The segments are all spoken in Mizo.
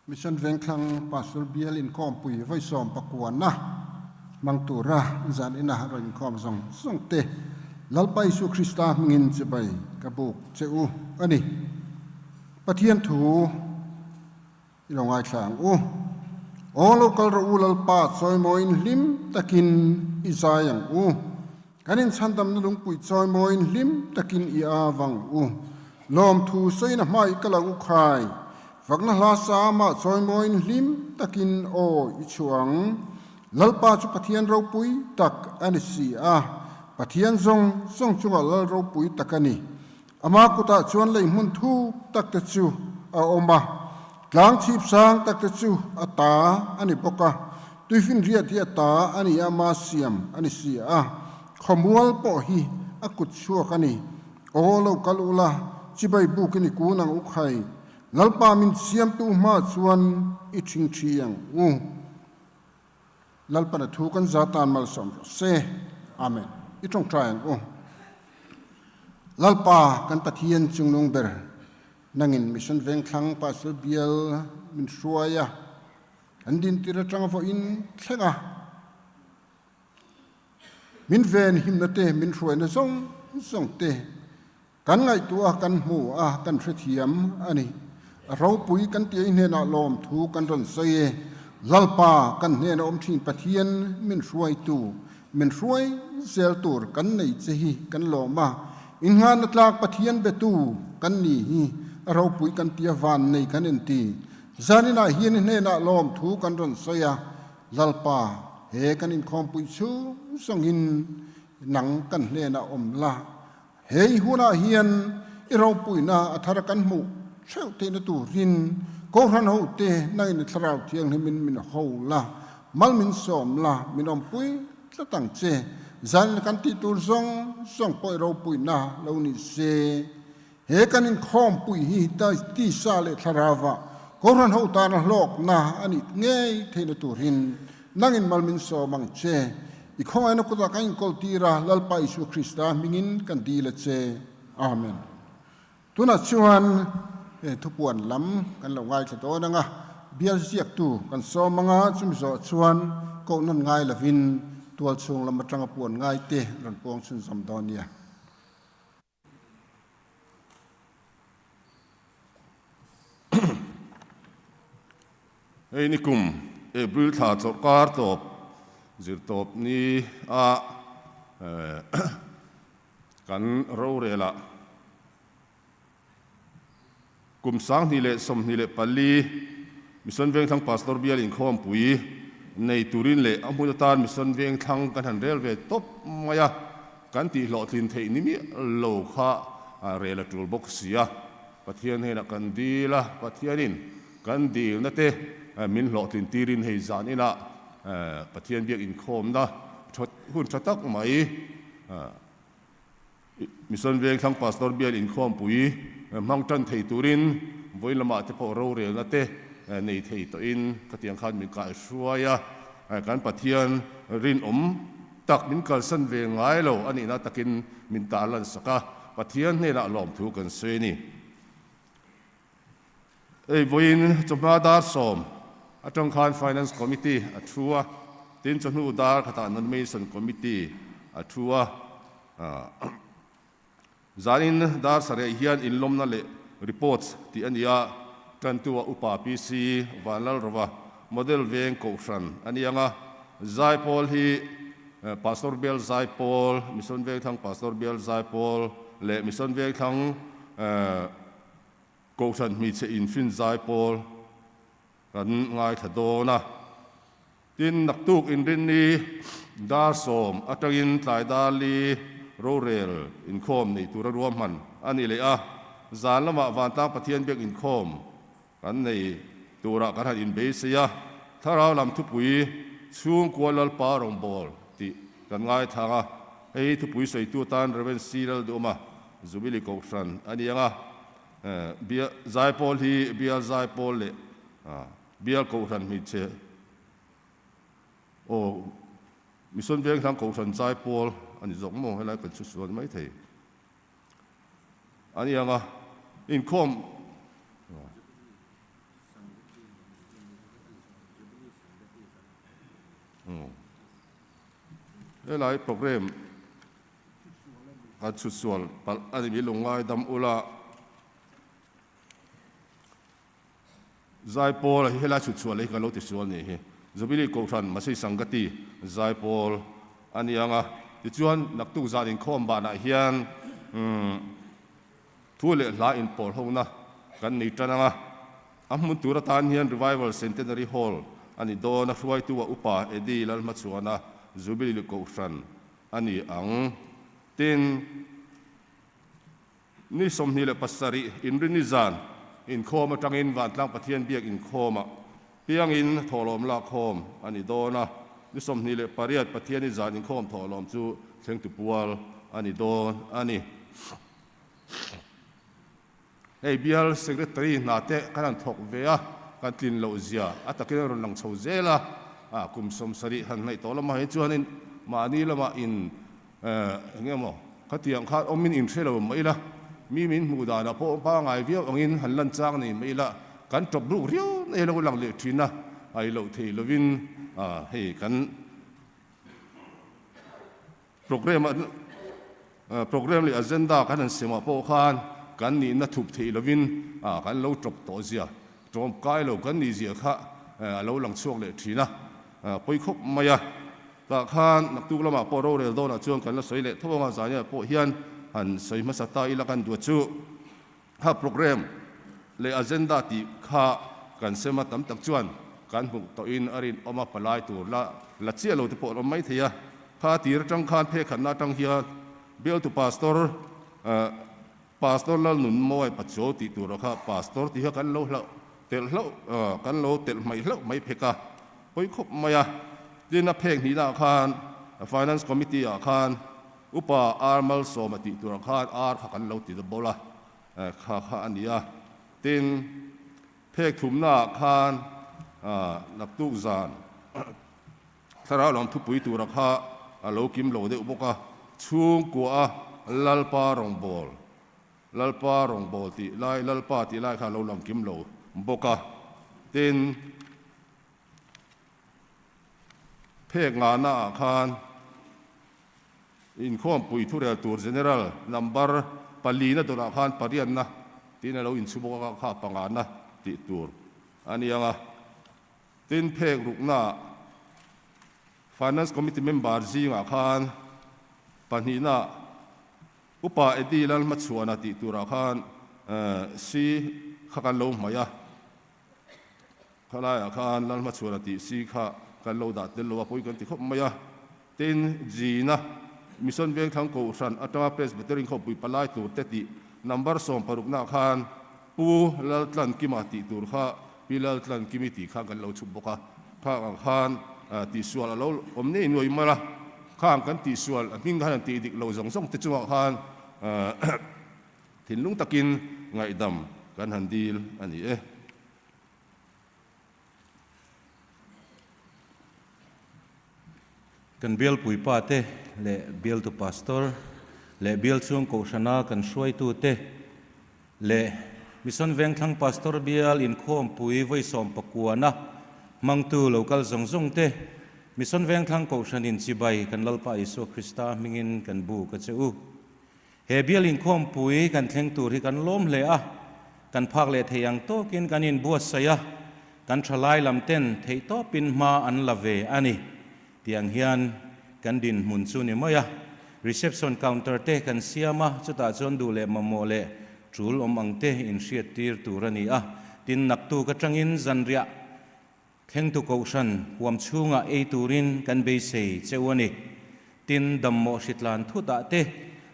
Mission Vengthlang Pastor Bial inkhawmpui vawi 19na hmang tura zan ina rawn inkhawm zawng zawng te Lalpa Isu Krista hmingin chibai ka buk che u a ni. Pathian thu i lo ngaithla ang u. Aw lo kal rawh u Lalpa chawimawiin hlim takin i zai ang u. Kan inchhandamna lungpui chawimawiin hlim takin i av ang u. Lawmthu sawiin a hmai ka lo u khai. Fakna hla sa mah chawimawiin hlim takin aw i chhuah ang. Lalpa chu Pathian ropui tak a ni si a, Pathian zawng zawng chungah Lal ropui tak a ni. Ama kutah chuan lei hmun thuk tak te chu a awm a, tlang chhip sang tak te chu a ta a ni bawk a, tuifinriat hi a ta a ni a, ama siam a ni si a, khawmual pawh hi a kut chhuak a ni. Aw lo kal ula, chibai bukin i kun ang u khai, Lalpa min siamtu hma chuan i ṭhingṭhi ang u. Lalpana thu kan za tan malsawm rawh se. Amen. I tawngtai ang u. Lalpa kan Pathian chungnung ber nangin Mission Vengthlang Pastor Bial min hruai a, kan dintir atanga vawiin thleng a, min ven himna te, min hruaina zawng zawng te Kan ngaihtuah a, kan hmu a, kan hrethiam a ni. A ropui kan tih hnenah lawmthu kan rawn sawi e. Lalpa, kan hnena awm thin Pathian min hruaitu, min hruai zel tur kan nei che hi kan lawm a. Inngahna tlak Pathian betu kan ni hi a ropui kan tia van nei kan inti. Zaninah hian i hnenah lawmthu kan rawn sawi a, Lalpa, he kan inkhawmpui chhung zawngin nang kan hnenah awm la, Hei hunah hian i ropuina a thar kan hmuh theuh theihna turin Kohhran hote nangin i Thlarau Thianghlimin min ho la, mal min sawm la, min awmpui tlat ang che. Zanin kan tih tur zawng zawng pawh i ropuina lo ni se. He kan inkhawmpui hi tisa leh Thlarauva Kohhran ho tana hlawkna a nih ngei theihna turin Nangin mal min sawm ang che. I khawngaihna kutah kan inkawl tir a, Lalpa Isua Krista hmingin kan dil a che. Amen. Tunah chuan thupuan lam kan lo ngaithla dawn ang a, bial ziaktu kan sawm ang a, chumi zawh chuan koh nawn ngai lovin tual chhung lam atanga puan ngaite rawn puang chhunzawm dawn nia. Hei ni kum April thla chawlhkar tawp zir tawp ni a kan rorel ah kum 2024 Mission Vengthlang Pastor Bial inkhawmpui nei turin leh a hmun atan Mission Vengthlang kan han rel ve tawp mai a, kan tihhlawhtlin theih ni miah lo kha rel a tul bawk si a. Pathian hnenah kan dil a, Pathianin kan dilna te min hlawhtlin tirin hei zan inah Pathian biak inkhawmna hun tha tak mai Mission Vengthlang Pastor Bial inkhawmpui hmang tan thei turin vawiin lamah te pawh rorelna te nei thei tawhin khatiang khan min kaihruai a, kan Pathian rinawm tak min kalsan ve ngai lo a nihna takin min tarlan sak a, Pathian hnenah lawmthu kan sawi a ni. Hei vawiin chawhma dar 10 atang khan Finance Committee a thu a, tin chawhnu dar khatah Nomination Committee a thu a. Zanin dar sareh hian inlawmna leh reports tih a ni a, tantu a Upa PC Vanlalrova Model Veng Kohhran a ni ang a, Zaipawl hi Pastor Bial Zaipawl, Mission Vengthlang Pastor Bial Zaipawl leh Mission Vengthlang Kohhran hmeichhe infin zai pawl kan ngaithla dawn a. Tin, naktuk inrinni dar 10 atangin tlai dar li rorel inkhawm nei tura ruahman a ni leh a. Zan lamah Vantlang Pathian biak inkhawm kan nei turah kan han inbeisei a. Thlarau lam thupui chhungkua Lalpa rawngbâwl tih kan ngaithlang a. Hei hi thupui sawitu atan Rev. C. Lalduhawma Jubilee Kohhran a ni ang a, Bial Zaipawl hi Bial Zaipawl leh Bial Kohhran hmeichhe aw Mission Vengthlang Kohhran Zaipawl a ni zawk maw helai kan chhu sual mai thei a ni ang a, inkhawm. Helai program kan chhut sual palh a ni mi lungngai dam ula. Zaipawl hi helai chhut sual hi ka lo ti sual ni hi. Jubilee Kohhran Masih Sangati Zaipawl a ni ang a. Tichuan naktuk zan inkhawm banah hian thu leh hla inpawl hona kan nei tan ang a. A hmun tur atan hian Revival Centenary Hall a ni dawn a, hruaitu a Upa Eddie Lalhmachhuana Jubilee Kohhran a ni ang. Tin. Ni 27 inrini zan inkhawm atangin Vantlang Pathian biak inkhawmah piangin thawhlawm lakkhawm a ni dawn a, ni 28 Pathiani zan inkhawm thawhlawm chu thlengtu pual a ni dawn a ni. Hei bial Secretary hna te kan han thawk ve a, kan tlin loh zia a takin a rawn lang chho zel a, kum 70 han hnaih tawh lamah hi chuanin mahni lamah in Eng nge maw khatiang khan awmin inhre lo mai ila, mi min hmuh danah pawh pangai viau angin han lan chang nei mai ila, kan tawp ruk riau nei lo lang leh thin a, ai loh thei lovin hei kan programme programme leh agenda kan han semah pawh khan kan nihna thup thei lovin kan lo tawp tawh zia, tawmkai lo kan nih zia kha a lo lang chhuak leh thin a, pawi khawp mai a. Tah khan naktuk lamah pawh rorel dawnah chuan kan la sawi leh tho ang a, zaniah pawh hian han sawi hmasa ta ila kan duat chu kha programme leh agenda tih kha kan sem a, tam tak chuan kan hmuh tawhin a rinawm a, palai tur la la chiah lo te pawh an awm mai thei a, kha tir atang khan phekhatna atang hian bialtu pastor Pastor Lalnunmawi Pachuau tih turah kha Pastor tih kha kan lo hlauh telh hlauh kan lo telh hmaih hlauh mai phek a, pawi khawp mai a. Tin a phek hnihnaah khan Finance Committee ah khan Upa Ar Malsawma tih turah khan Ar kha kan lo ti bawlh a, kha kha a ni a. Tin phek thumnaah khan naktuk zan Thlarau lam thupui tura kha a lo kim lo deuh bawk a, chhungkua a Lalpa rawngbâwl, Lalpa rawngbâwl tih lai, Lalpa tih lai kha a lo lang kim lo bawk a. Tin, phek ngahnaah khan inkhawmpui thurel tur General number palina dawrah khan pariatna tiin a lo inchhu bawk a, kha pangana tih tur a ni ang a. Tin, phek ruknaah Finance Committee member zingah khan pahnihna Upa Eddie Lalhmachhuana tih turah khan si kha kan lo hmaih a, khalaiah khan Lalhmachhuana tih si kha kan lo dah tel lo a, pawi kan ti khawp mai a. Tin, Gina Mission Vengthlang Kohhran atanga Presbytery Khawpui palai tur te tih number sawmparuknaah khan Pu Laltlankima tih tur kha Pi Laltlankimi tih khan kan lo chhup bawk a, khang ang khan tihsual a lo awm nei nuai mai a, khang kan tihsual a hming khan an tih dik lo zawng zawng te chungah khan thinlung takin ngaihdam kan han dil a ni e. Kan bialpuipa te leh bialtu pastor leh bial chhung kohhrana kan hruaitu te leh Mission Vengthlang Pastor Bial inkhawmpui vawisawm pakuana hmangtu lo kal zawng zawng te Mission Vengthlang Kohhranin chibai kan Lalpa Isua Krista hmingin kan buk a che u. He bial inkhawmpui kan thleng tur hi kan lawm hle a, kan phak leh thei ang tawkin kan inbuatsaih a, kan thalai lam ten theihtawpin hma an la ve a ni. Tiang hian kan dinhmun chu ni mai a, reception counter te kan siam a, chutah chuan duh leh mamawh leh tul awm ang te inhriattir tur a ni a, tin naktuk atangin zanriah Thlengtu Kohhran huam chhungah ei turin kan beisei che u a ni. Tin, dammawh hritlan thutah te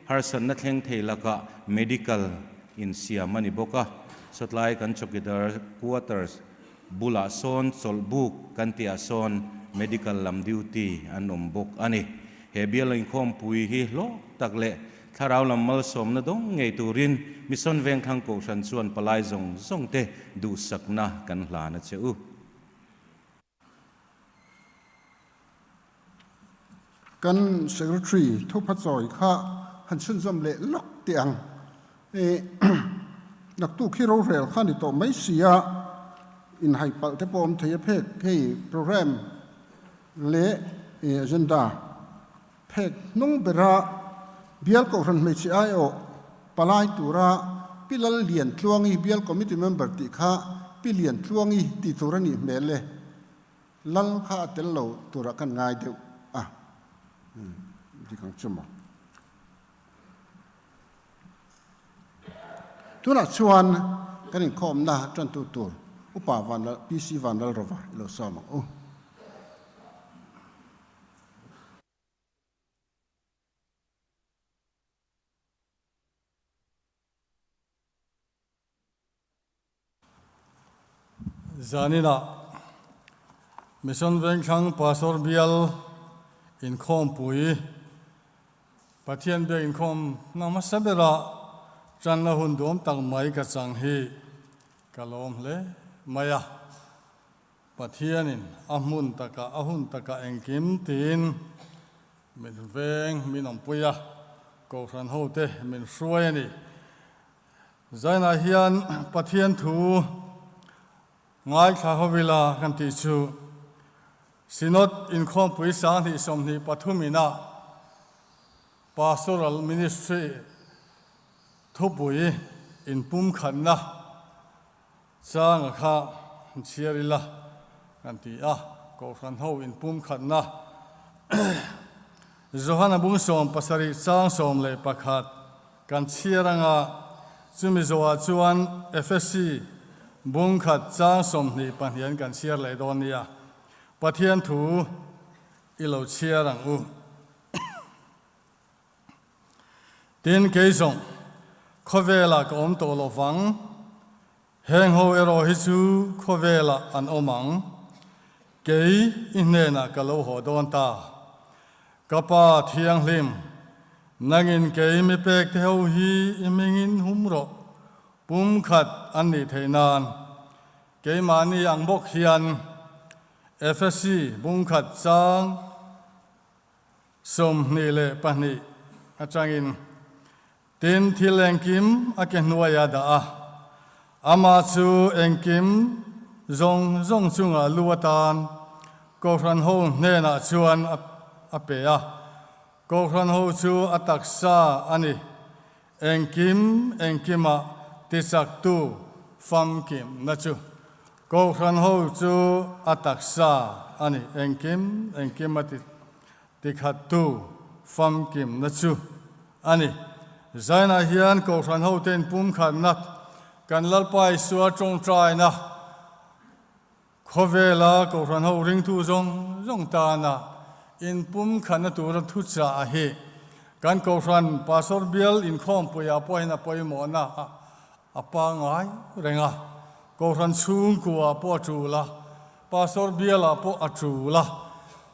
harsatna thleng thei lakah medical insiam a ni bawk a. Sawtlai kan chawkidar quarters bulah sawn chawlhbuk kan tihah sawn medical lam duty an awm bawk a ni. He bial inkhawmpui hi hlawk tak leh Thlarau lam malsawmna dawng ngei turin Mission Vengthlang Kohhran chuan palai zawng zawng te duhsakna kan hlan a che u. Kan Secretary thupha chawi kha han chhunzawm leh lawk teh ang. I naktuk hi rorel kha ni tawh mai si a, inhaipalh te pawh awm thei a phek hei programme leh agenda. Phek hnung bera Bial Kohhran hmeichhe aiawh palai tura Pi Lal Lian Tluangi Bial Committee Member tih kha Pi Lian Tluangi tih tur a nih hmel e. Lal kha a tel lo turah kan ngai deuh a. Dik ang chu maw. Tunah chuan kan inkhawmna tantu tur Upa Vanlal, PC Vanlalrova i lo sawm ang u. Zaninah Mission Vengthlang Pastor Bial inkhawmpui Pathian biak inkhawm hna hmasa berah tanna hun duam tak mai ka chang hi ka lawm hle mai a. Pathianin a hmun takah a hun takah engkim tiin min veng min awmpui a, Kohhran hote min hruai a ni. Zainah hian Pathian thu ngaithla ho ila kan tih chu Synod inkhawmpui 20 23 inah Pastoral Ministry thupui inpumkhatna Changa kha chhiar ila kan ti a, Kohhran ho inpumkhatna Johana bung 17 chang 11 kan chhiar anga chumi zawhah chuan Efesi bung khat chang 22 an kan chhiar leh dawn nia. Pathian thu i lo chhiar ang u. Tin, kei zawng khawvelah ka awm tawh lo vang, heng ho erawh hi chu khawvelah an awm ang. Kei i hnenah ka lo haw dawn ta. Ka Pa Thianghlim, nangin kei mi pek te ho hi i hmingin hum rawh, pumkhat an nih theih nan. Keimahni ang bawk hian Efesi bungkhat chang 22 atangin, Tin, thil engkim a ke hnuaia dah a, amah chu engkim zawng zawng chungah lu atan Kohhran ho hnenah chuan a pe a, Kohhran ho chu a taksa a ni, engkim engkimah tichaktu famkimna chu. Kohhran ho chu a taksa a ni, engkim engkima ti Tikhattu famkimna chu a ni. Zainah hian Kohhran hote'n pumkhatna kan Lalpa Isua tawngtaina khawvela Kohhran ho ringtu zawng zawng tana inpumkhatna tura thuchah hi kan Kohhran Pastor Bial inkhawmpuiah pawhin a pawimawhna a pangngai reng a, Kohhran chhungkua pawh a tul a, Pastor bialah pawh a tul a,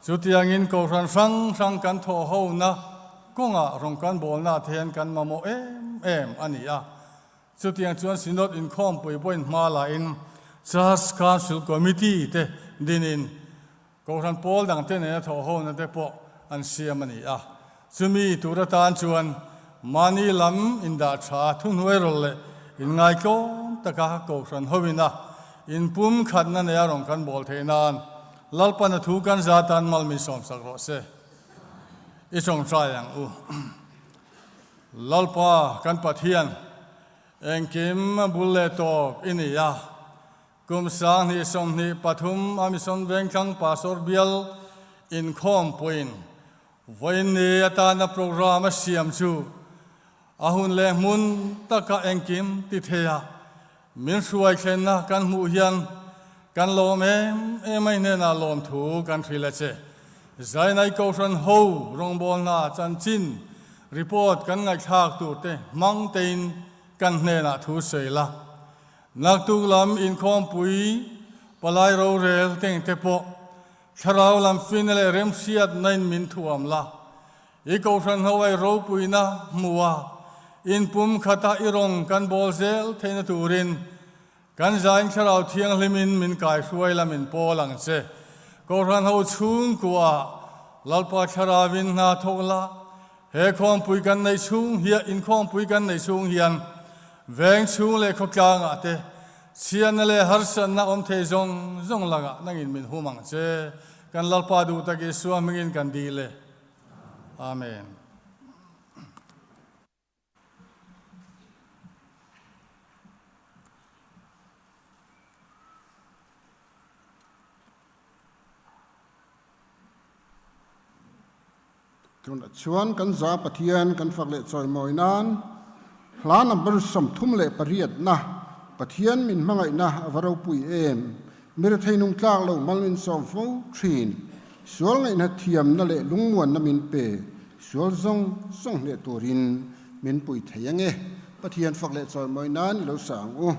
chutiangin Kohhran hrang hrang kan thawh hona kawngah rawn kan bawlna te hian kan mamawh em em a ni a. Chutiang chuan Synod inkhawmpui pawhin hma lahin Church Council Committee te dinin Kohhran pawl dangte nena thawh hona te pawh an siam a ni a. Chumi tur atan chuan mahni lam indah tha thuhnuai rawlh leh inngaihtlawm taka Kohhran hoin a inpumkhatna neia rawn kan bawl theih nan Lalpan a thu kan za tan mal min sawmsak rawh se. I tawngtai ang u. Lalpa kan Pathian, engkim bul leh tawp i ni a. Kum 2023 a Mission Vengthlang Pastor Bial inkhawmpuiin vawiin atana programme a siam chu a hun leh hmun taka engkim ti thei a, min hruai thlenna kan hmuh hian kan lawm em em a, i hnenah lawmthu kan hrilh a che. Zainai Kohhran ho rawngbawlna chanchin report kan ngaihthlak turte hmang tein kan hnenah thu sawi la. Naktuk lam inkhawmpui palai rorel tengte pawh thlarau lam fina leh remhriatna in min thuam la. I Kohhran ho ai ropuina hmu a, inpum khata i rawng kan bawl zel theihna turin kan zain thlarau thianghlimin min kaihruai la min pawl ang che. Kohhran ho chhungkua Lalpa thlarauin hna thawk la, He khawmpui kan neih chhung hian inkhawmpui kan neih chhung hian veng chhung leh khawtlangah te chhiatna leh harsatna awm thei zawng zawng lakah nangin min hum ang che. Kan Lalpa duh tak Isua hmingin kan dil e. Amen. Tunah chuan kan za Pathian kan fak leh chawimawi nan hla number 38 na Pathian min hmangaihna a va ropui em? Mi rethei nung tlak lo mal min sawm fo thin. Sual ngaihna thiamna leh lungmuanna min pe. Sual zawng zawng hneh turin min pui thei ange. Pathian fak leh chawimawi nan i lo sa ang u.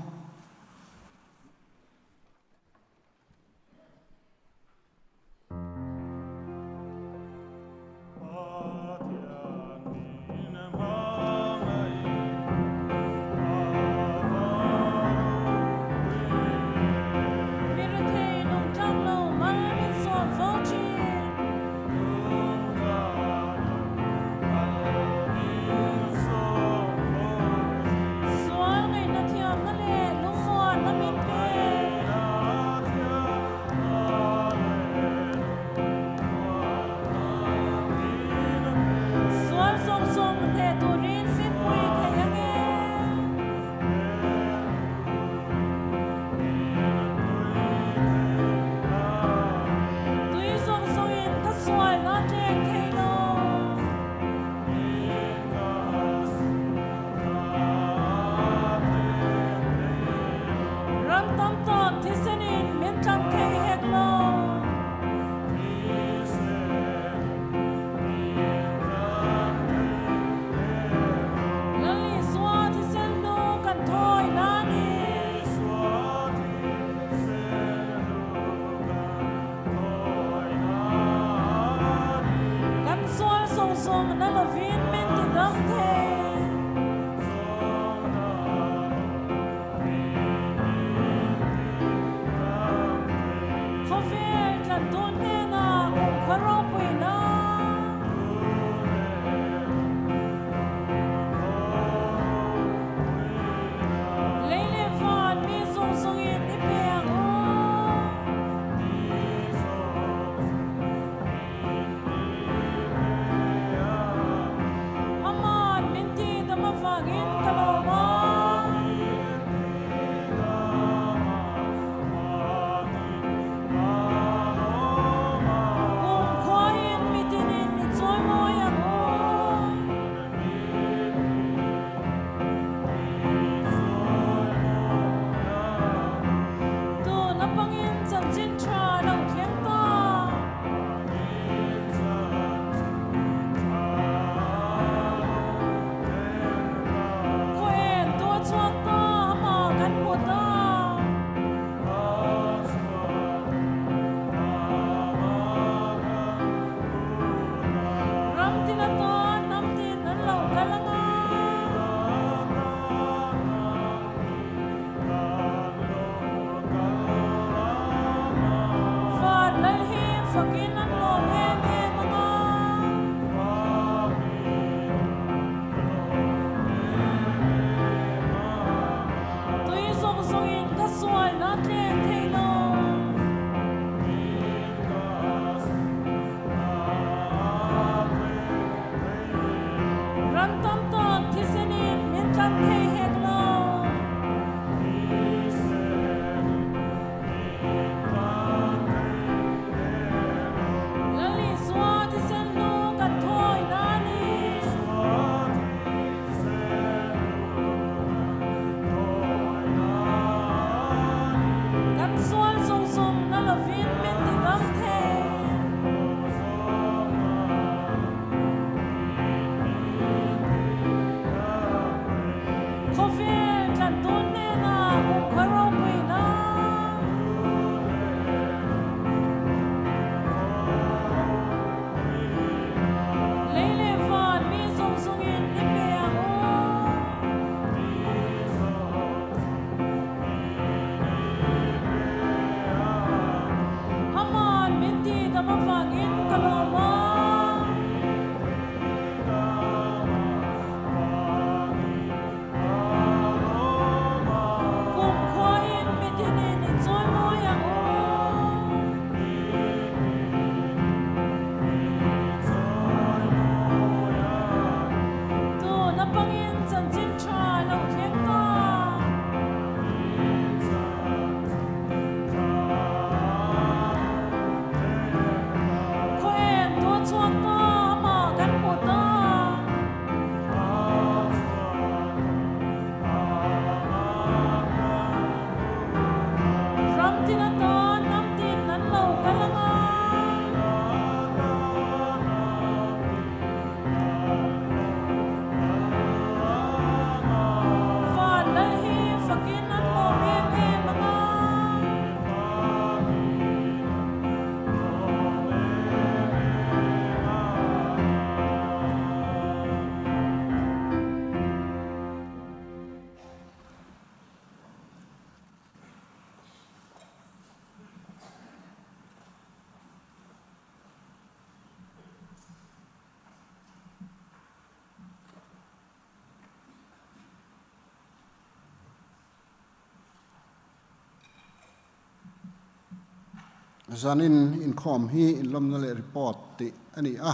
Zanin inkhawm hi inlawmna leh report tih a ni a,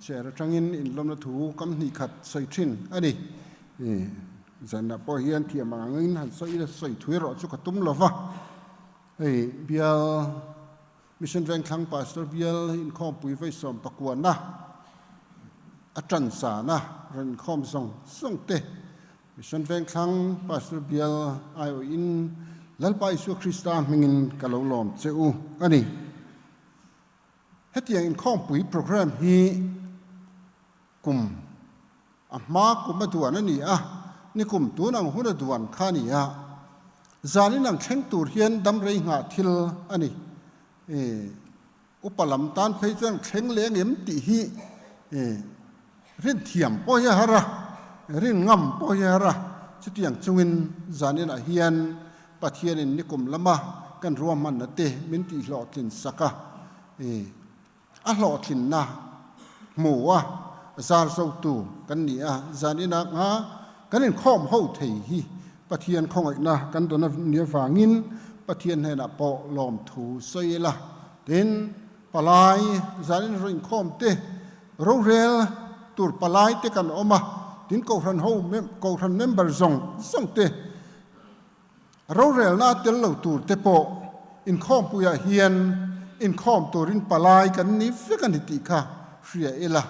chair atangin inlawmna thu kam hnih khat sawi thin a ni. Zanah pawh hian thiam ang angin han sawi ila sawi thui erawh chu ka tum lo va. Hei bial Mission Vengthlang Pastor bial inkhawmpui vawisawm pakuana a tan zana rawn inkhawm zawng zawng te Mission Vengthlang Pastor bial aiawhin Lalpa Isua Krista hmingin ka lo lawm che u a ni. Hetiang inkhawmpui programme hi kum a hma kum a duan a ni a, nikum tun ang hun a duan kha a ni a, zanin ang thleng tur hian dam rei nghah thil a ni. Upa lam tan phei chuan thleng leng em tih hi rin thiam pawh hi a har a, rin ngam pawh hi a har a. Chutiang chungin zaninah hian Pathianin nikum lama kan ruahmanna te min tihhlawhtlin sak a, a hlawhtlinna hmu a zar zotu kan ni a. Zaninah nga kan inkhawm ho thei hi Pathian khawngaihna kan dawn a ni avangin Pathian hnenah pawh lawmthu sawi ila. Tin, palai zanin rawh inkhawm te, rorel tur palai te kan awm a, tin Kohhran ho Kohhran member zawng zawng te rorelna a tel lo tur te pawh inkhawmpuiah hian inkhawm turin palai kan ni vek a ni tih kha hria ila.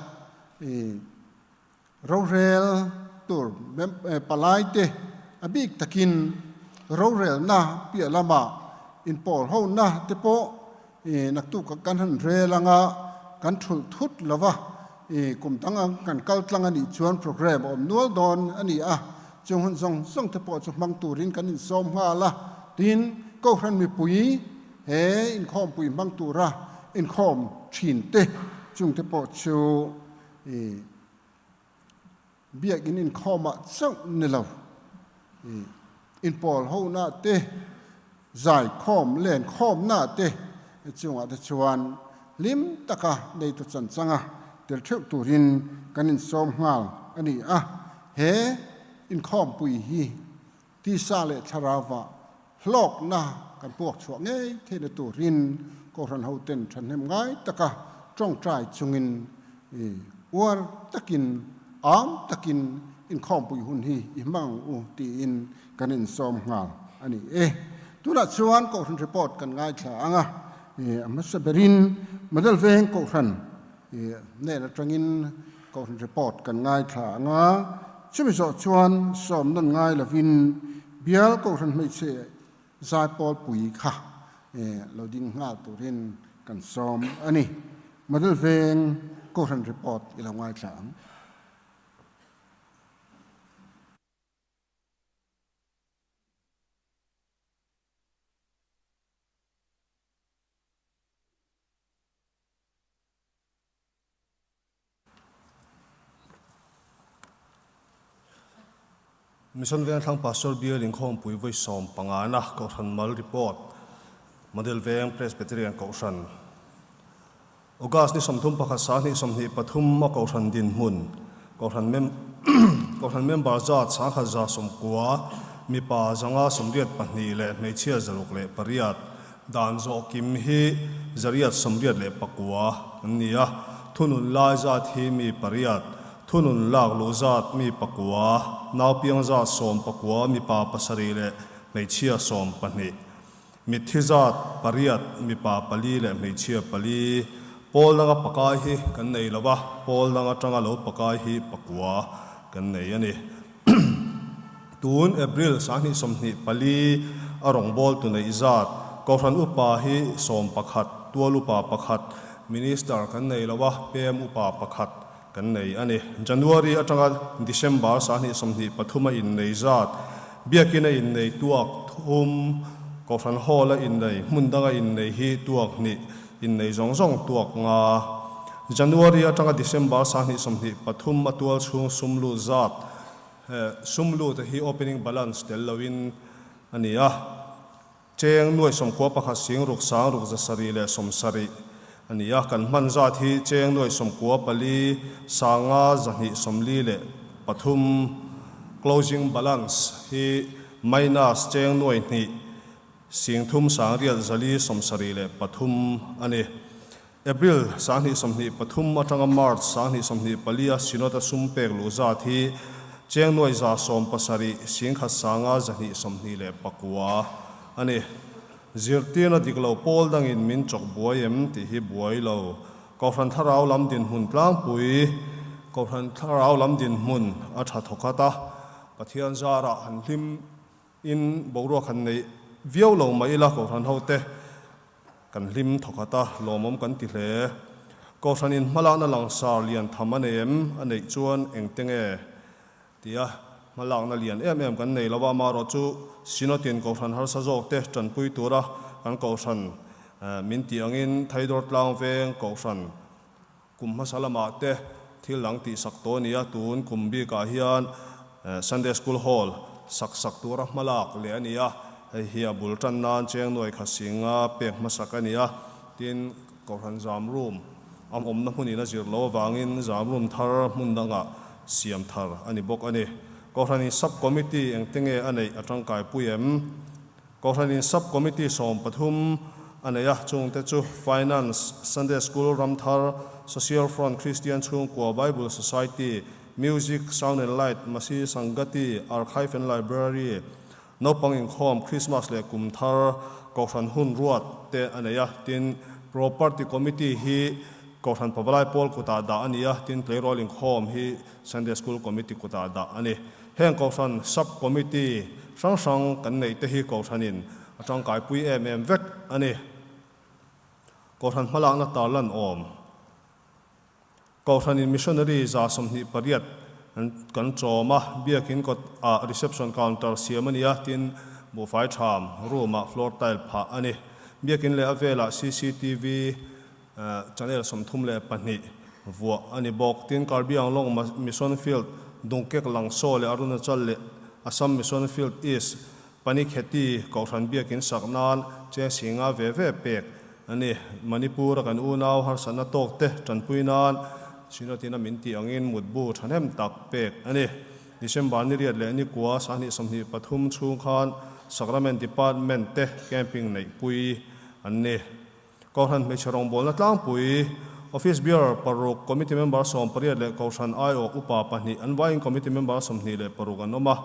Rorel tur palaite a bik takin rorelna piah lamah inpawl hona te pawh naktuk kan han rel anga kan thulh thut lo va, kum dang ang kan kal tlang a nih chuan programme a awm nual dawn a ni a, chung hun zawng zawng te pawh chu hmang turin kan insawm nghal a, tin Kohhran mipui he inkhawmpui hmang tura inkhawm thin te chung te pawh chu I biakinn inkhawmah chauh ni lo, i inpawl hona te, zaikhawm lenkhawmna te chungah te chuan hlim taka neitu chanchanga tel theuh turin kan insawm nghal a ni a. He inkhawmpui hi tisa leh thlarauva Hlawkna kan puak chhuah ngei theihna turin Kohhran hoten thahnem ngai taka tawngtai chungin uar takin am takin inkhawmpui hun hi i hmang ang u tiin kan insawm nghal a ni e. Tunah chuan Kohhran report kan ngaithla ang a, a hmasa berin Model Veng Kohhran hnen atangin Kohhran report kan ngaithla ang a, chumi zawh chuan sawm nawn ngai lovin Bial Kohhran hmeichhe zaipawl pui kha lo ding nghal turin kan sawm a ni. Model Veng Kohhran report i lo ngaithla ang. Mission Vengthlang Pastor Bial Inkhawmpui vawi 15 na Kohhran Mal Report, Model Veng Presbyterian Kohhran. August ni 31 sang 23 a Kohhran dinhmun, Kohhran mem Kohhran member zat 1190, mipa 582 leh hmeichhia 608, Dan zawh kim hi 889 an ni a, thunun lai zat hi mi pariat, thunun lak luh zat mi pakua, naupiang zat 19 mipa pasarih leh hmeichhia 12, mitthi zat pariat mipa pali leh hmeichhia pali, pawl danga pakai hi kan nei lo va, pawl dang atanga lo pakai hi pakua kan nei a ni. Tun April 2024 a rawngbawltu neih zat, Kohhran Upa hi 11, Tual Upa pakhat, Minister kan nei lo a, PM Upa pakhat kan nei a ni. January atanga December 2023 a innei zat, Biakin a innei tuak thum, Kohhran Hall a innei, hmun danga innei hi tuak hnih, innei zawng zawng tuak nga. January atanga December 2023 a tual chhung sum lut zat, Sum lut hi opening balance tel loin a ni a, cheng nuai 91 sing ruk sang ruk 700 leh 70 a ni a, kan hman zat hi cheng nuai 94 sanga 243, closing balance hi minus cheng nuai hnih. Singthum sangriat zali 73 a ni. April 2023 atanga March 2024 a Synod a sum pek luh zat hi cheng nuai 17 singkhat sanga 229 a ni. Zirtirna dik lo pawl dangin min chawk buai em tih hi buai lo. Kohhran thlarau lam dinhmun tlangpui, Kohhran thlarau lam dinhmun a tha thawkhat a, Pathian zarah han hlim In boruak han nei viau lo mai ila Kohhran hote kan hlim thawkhat a, lawmawm kan ti hle. Kohhran in hmalakna langsar lian tham a nei em? A neih chuan engte nge? Tia hmalakna lian em em kan nei lo a, amaherawh chu Synod in Kohhran harsa zawkte tanpui tura kan Kohhran min tih angin Thaidawr Tlang Veng Kohhran Kum hmasa lamah te thil dang tihsak tawh a ni a, tun kum bikah hian Sunday School Hall sak sak tura hmalak leh a ni a, hei hi a bul tan nan cheng nuai kha singa pek hmasak a ni a, tin Kohhran zam room a awmna hmunin a zir loh avangin zam room thar hmun dangah siam thar a ni bawk a ni. Kohhranin Sub Committee engte nge a neih a tangkai pui em? Kohhranin Sub Committee 13 a nei a, chungte chu Finance, Sunday School, Ramthar, Social Front, Kristian Chhungkua, Bible Society, Music, Sound and Light, Masi Sangati, Archive and Library, Naupang Inkhawm, Christmas leh Kum Thar, Kohhran Hun Ruat te a nei a, tin Property Committee hi Kohhran Pavalai Pawl kutah dah a ni a, tin Tleirawl Inkhawm hi Sunday School Committee kutah dah a ni. Heng Kohhran Sub Committee hrang hrang kan neih te hi Kohhranin a tangkaipui em em vek a ni. Kohhran hmalakna tarlan awm. Kohhranin Missionary 28 kan chawm a, Biakin kawt ah Reception Counter siam a ni a, tin buhfai tham room ah floor tile phah a ni. Biakin leh a velah cctv Channel 32 vuah a ni bawk. Tin, Karbi Anglong Mission Field, Dungkek Langsaw leh Arunachal leh Assam Mission Field East, Panikheti Kohhran Biakin sak nan cheng singa ve ve pek a ni. Manipur a kan unau harsatna tawk te tanpui nan Synod-in a min tih angin mutbu thahnem tak pek a ni. December ni riat leh ni kua 2023 chhung khan Sacrament Department te camping neihpui an ni. Kohhran hmeichhe rawngbawlna tlangpui, Office Bearer paruk, Committee Member 18 leh Kohhran aiawh upa pahnih an vaiin Committee Member 26 an awm a.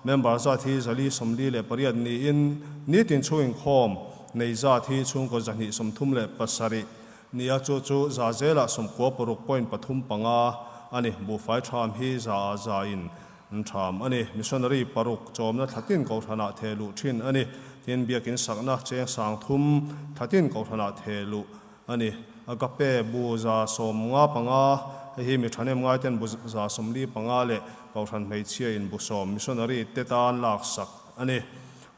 Member zat hi 448 niin nitin chhung inkhawm nei zat hi chhungkaw 237 nia chu chu za zelah 96 point pathum panga a ni. Buhfai tham hi za ah za in An ṭham a ni. Missionary paruk chawmna thlatin kohhranah theh luh ṭhin a ni. Tin, biakin sakna cheng 3000 thlatin kohhranah theh luh a ni. Agape bu 75, hei hi mi ṭhahnem ngaiten bu 45 leh kohhran hmeichhia in bu 10 missionary te tan laksak a ni.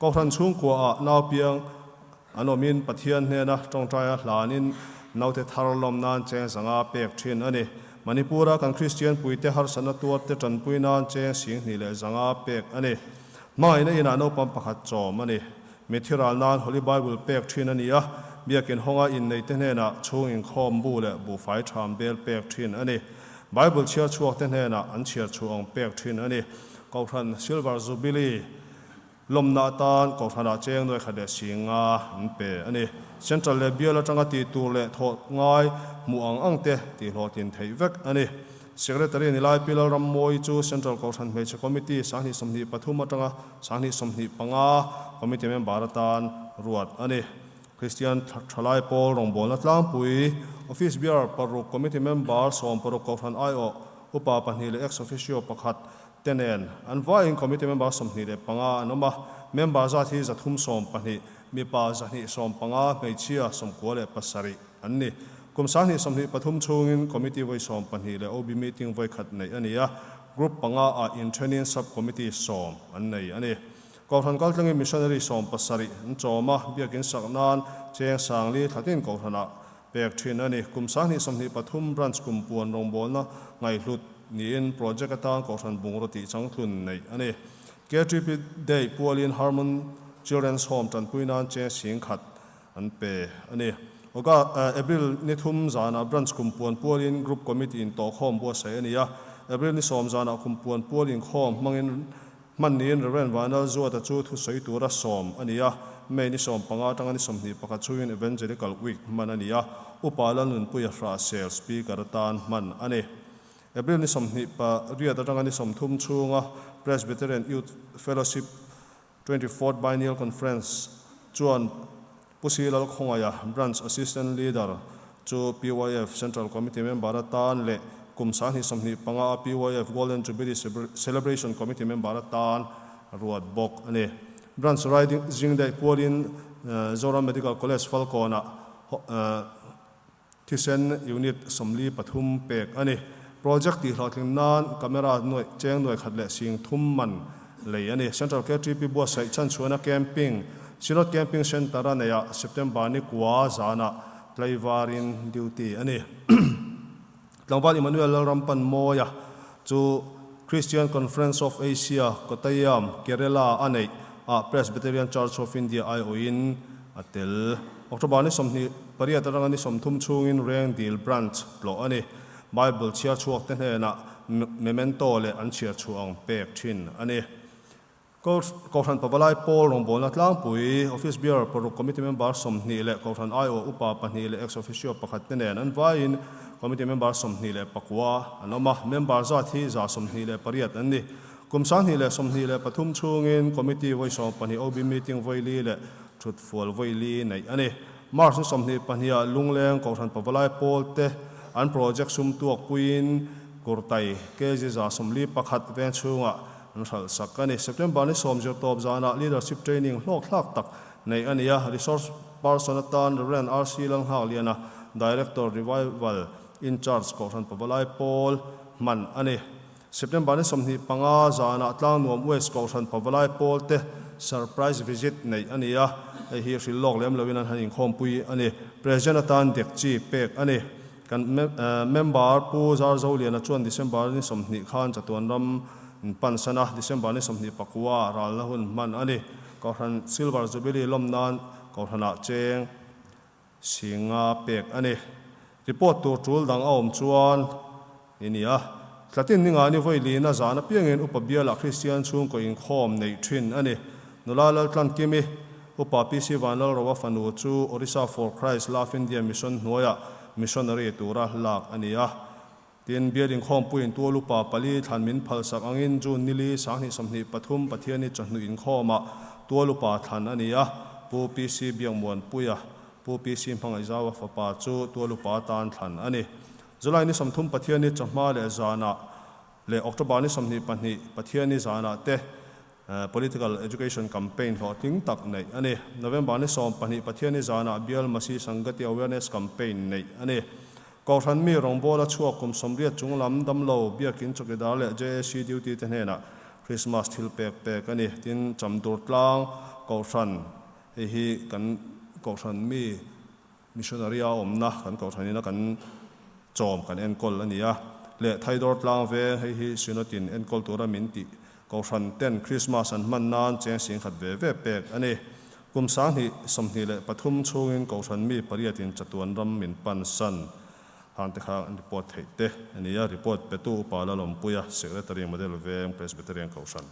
Kohhran chhungkuaah naupiang An awmin Pathian hnena tawngtaia hlanin naute thar lawm nan cheng 500 pek thin a ni. Manipur-a kan Kristian puite harsatna tuarte tanpui nan cheng 2500 pek a ni. Hmangaihna inah naupang pakhat chawm a ni. Mitthi ral nan Holy Bible pek thin a ni a, biakin hawnga inneite hnenah chhung inkhawm bu leh buhfai tham bel pek thin a ni. Bible chhiar chhuakte hnenah an chhiar chhuah ang pek thin a ni. Kohhran Silver Jubilee. Lawmna atan Kohhranah cheng 1500 an pe a ni. Central leh bial atanga tih tur leh thawh ngai hmuh ang ang te tih hlawhtlin theih vek a ni. Secretary ni lai Pi Lalrammawi chu Central Kohhran Hmeichhe Committee 2023 atanga 2025 Committee member atan ruat a ni. Kristian Thalai Pawl rawngbawlna tlangpui Office Bearer paruk Committee member 16 Kohhran aiawh upa pahnih leh Ex-Officio pakhat te nen an vaiin committee member 25 an awm a, member zat hi 312, mipa 215, hmeichhia 97 an ni. Kum 2023 chhungin committee vawi 12 leh OB meeting vawi khat neih a ni a, group panga ah inthenin sub committee 10 an nei a ni. Kohhran kaltlangin missionary 17 an chawm a, biakin sak nan cheng 4000 thlatin kohhranah pek thin a ni. Kum 2023 branch kum puan rawngbawlna ngaihhlut niin project atan Kohhran bungraw tih changtlun neih a ni. KTP Day pualin Harmon Children's Home tanpui nan cheng 10,000 an pe a ni. August, April ni thum zanah branch kum puan pualin Group Committee in tawhkhawm buatsaih a ni a. April ni 10 zanah kum puan pual inkhawm hmangin. Hman niin Rev. Vanlalzuata chu thusawi tura sawm a ni a, May ni 15 atanga ni 21 chhungin Evangelical Week hman a ni a, Upa Lalnunpuia Hrahsel Speaker atan hman a ni. April ni 28 atanga ni 30 chhunga Presbyterian Youth Fellowship Twenty Fourth Biennial Conference chuan Pu Si Lalkhawngaia, Branch Assistant Leader, chu PYF Central Committee member atan leh kum 2025 a PYF Golden Jubilee Celebration Committee member atan ruat bawk a ni. Branch Riding Zingdaih pualin Zoram Medical College Falkawnah Thisen unit 43 pek a ni. Project tihhlawhtling nan camera nuaih cheng nuaih khat leh sing thum man lei a ni. Central KTP buatsaih chhanchhuahna camping, Synod Camping Centre a neihah September ni kua zanah tlaivarin duty a ni. Tlangval Emmanuel Lalrampanmawia chu Christian Conference of Asia, Kottayam, Kerala a neih ah Presbyterian Church of India aiawhin a tel. October ni 28 atanga ni 30 chhungin Rengdil Branch tlawh a ni. Bible chhiar chhuak te hnenah memento leh an chhiar chhuah ang pek thin a ni. Kohhran Pavalai Pawl rawngbawlna tlangpui, Office Bearer paruk Committee Member 20 leh Kohhran aiawh upa pahnih leh Ex-Officio pakhat te nen an vaiin Committee Member 29 an awm a, member zat hi 128 an ni. Kum 2023 chhungin Committee vawi 12 OB Meeting vawi li leh thutfual vawi li neih a ni. March ni 22 ah Lungleng Kohhran Pavalai Pawl te an project sum tuak puiin Kurtai kg 141 veng chhungah An hralh sak a ni. September ni 10 zirtawp zanah Leadership Training hlawkthlak tak neih a ni a, Resource Person atan Rev. RC Lalnghakliana, Director, Revival In-Charge, Kohhran Pavalai Pawl hman a ni. September ni 25 zanah Tlangnuam West Kohhran Pavalai Pawl te Surprise Visit neih a ni a, hei hi hrilh lawk lem loin an han inkhawmpui a ni. President atan dekchi pek a ni. Kan member Pu Zarzoliana chuan December ni 20 khan chatuan ram in pan san a, December ni 24 ralna hun hman a ni. Kohhran Silver Jubilee lawm nan Kohhranah cheng singa pek a ni. Report tur tul dang a awm chuan i ni a. Tlatin ni nga ni vawi lina zan apiangin Upa Bialah Kristian chhungkaw inkhawm neih thin a ni. Nula Laltlankimi, Upa PC Vanlalroa fanu chu Orissa for Christ Love India Mission hnuaiah missionary tura lak a ni a. Tin, Bial inkhawmpuiin tual upa pali thlan min phalsak angin June nili 2023 Pathiani chawhnu inkhawmah tual upa thlan a ni a. Pu PC Biakmuanpuia, Pu PC Hmangaihzaua fapa chu tual upa atan thlan a ni. July ni 30 Pathiani chawhma leh zanah leh October ni 22 Pathiani zanah te Political Education Campaign hlawhtling tak neih a ni. November ni 12 Pathiani zanah Bial Masi Sangati Awareness Campaign neih a ni. Kohhran mi rawngbawla chhuak kum 80 chung lam damlo Biakin Chawkidar leh JAC duty te hnenah Christmas thil pek pek a ni. Tin, Chamdur tlang Kohhran hei hi kan Kohhran mi Missionary a awmna kan Kohhran ina kan chawm kan enkawl a ni a, leh Thaidawr tlang veng hei hi Synod in enkawl tura min tih Kohhran ten Christmas an hman nan cheng singkhat ve ve pek a ni. Kum 2023 chhungin Kohhran mi pariatin chatuan ram min pan san hang te kha an report theih te a ni a, report petu Upa Lalawmpuia, Secretary Model Veng Presbyterian Kohhran.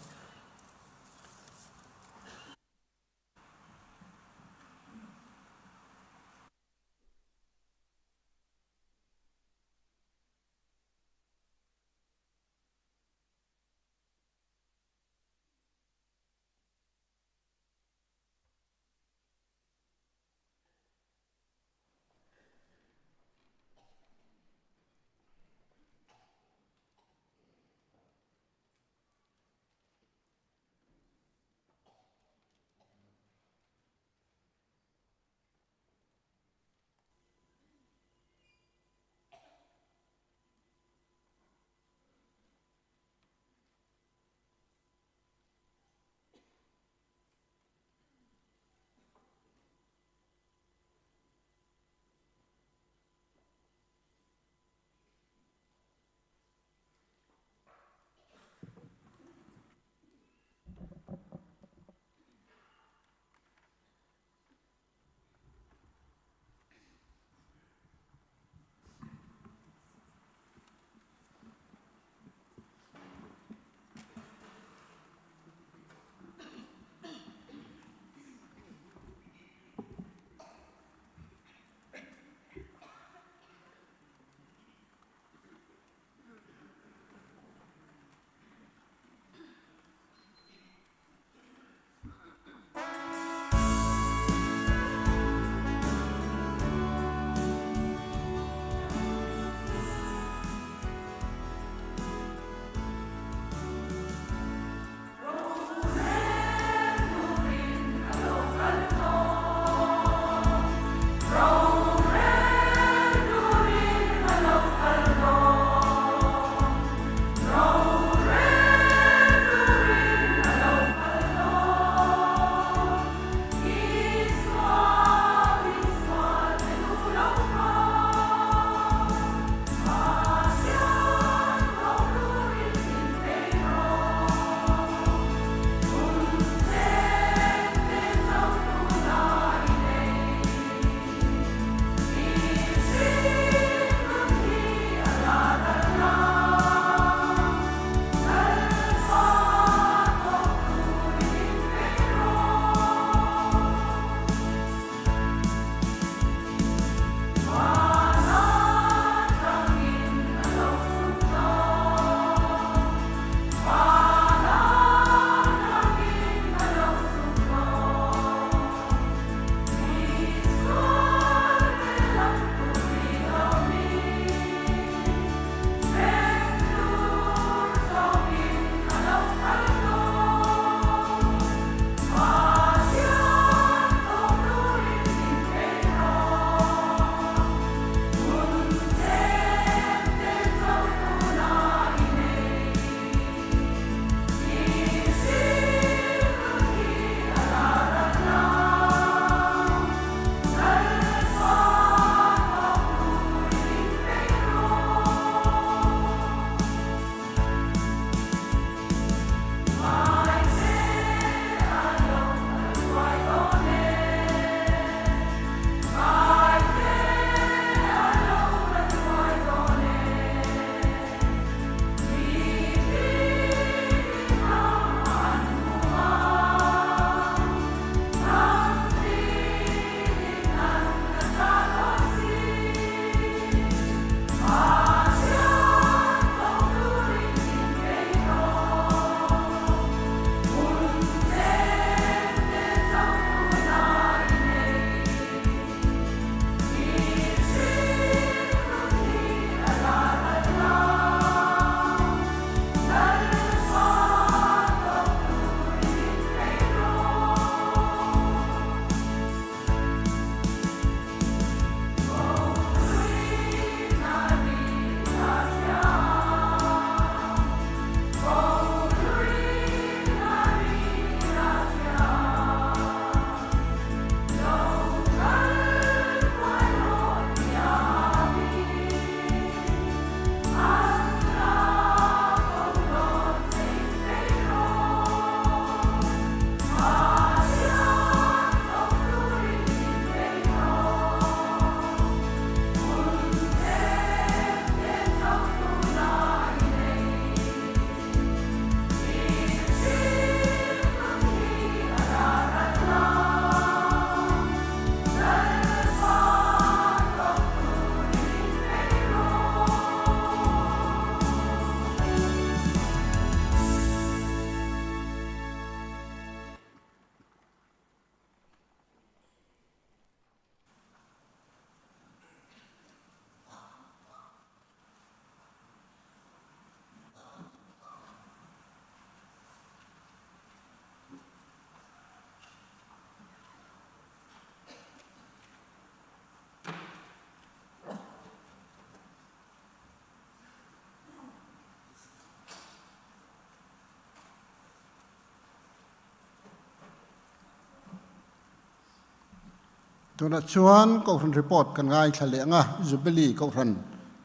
Tunah chuan Kohhran report kan ngaithla leh ang a, Jubilee Kohhran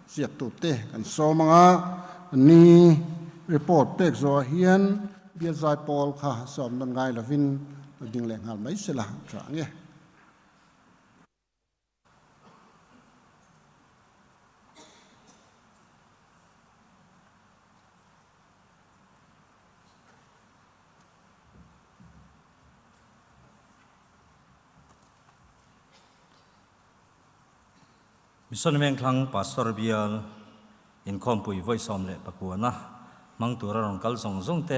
ziaktute kan sawm ang a, ni report pek zawhah hian bial zai pawl kha sawm nawn ngai lovin lo ding leh nghal mai sela tha ang e. Mission Vengthlang Pastor Bial Inkhawmpui vawi 19 na hmang tura rawn kal zawng zawng te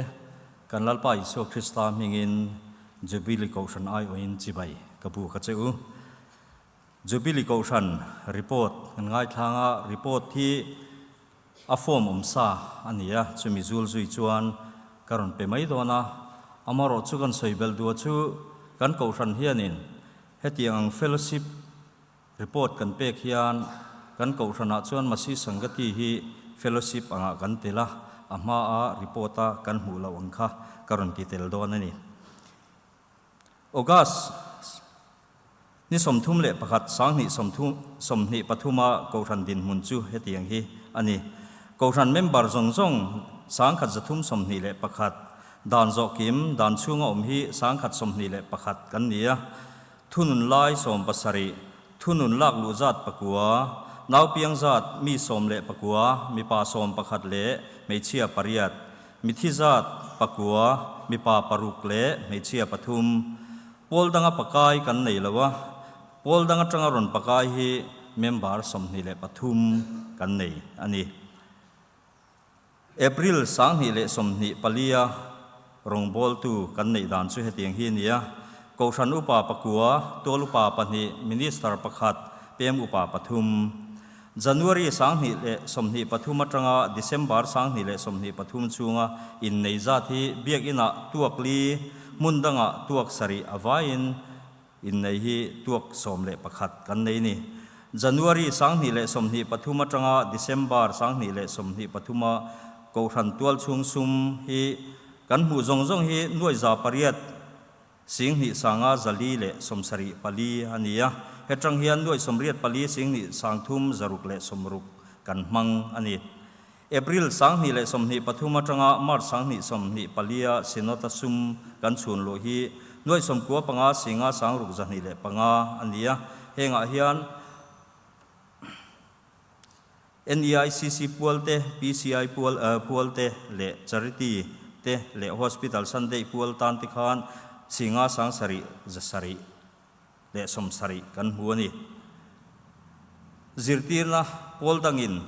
kan Lalpa Isua Krista hmingin Jubilee Kohhran aiawhin chibai ka bu ka che u. Jubilee Kohhran report kan ngaithlang a, report hi a form awm sa a ni a, chumi zul zui chuan ka rawn pe mai dawn a, amaherawh chu kan sawi belh duh chu kan Kohhran hianin hetiang ang fellowship Report kan pek hian kan kohhranah chuan Masi Sangati hi fellowship angah kan tel a, a hmaa report a kan hmuh loh ang kha ka rawn ti tel dawn a ni. August ni 31 2023 a kohhran dinhmun chu hetiang hi a ni. Kohhran member zawng zawng 1121 dan zawh kim dan chhunga awm hi 121 kan ni a. Thunun lai 70, thunun lak luh zat pakua, naupiang zat mi 19, mipa 11 leh hmeichhia pariat, mithi zat pakua, mipa paruk leh hmeichhia pathum. Pawl danga pakai kan nei lo a, pawl dang atanga rawn pakai hi member 23 kan nei a ni. April 2024 a rawngbawltu kan neih dan chu hetiang hi a ni a, Kohhran Upa pakua, Tual Upa pahnih, Minister pakhat, Pem Upa pathum. January 2023 atanga December 2023 chhunga innei zat hi Biakinah tuak li, hmun dangah tuak sarih a vaiin Innei hi tuak 11 kan nei ni. January 2023 atanga December 2023 a Kohhran tualchhung sum hi kan hmuh zawng zawng hi nuai za pariat 20 sanga zali leh 74 a ni a. Hetang hian nuai 84 20 sangthum zaruk leh sawmruk kan hmang a ni. April 2023 atanga March 2024 a Synod a sum kan chhun luh hi nuai 95 singa sangruk 205 a ni a. Hengah hian NEICC pual te, PCI pual pual te leh Charity te leh Hospital Sunday pual tan te khan singa sangsarih zasarih leh 70 kan hmu a ni. Zirtirna pawl dangin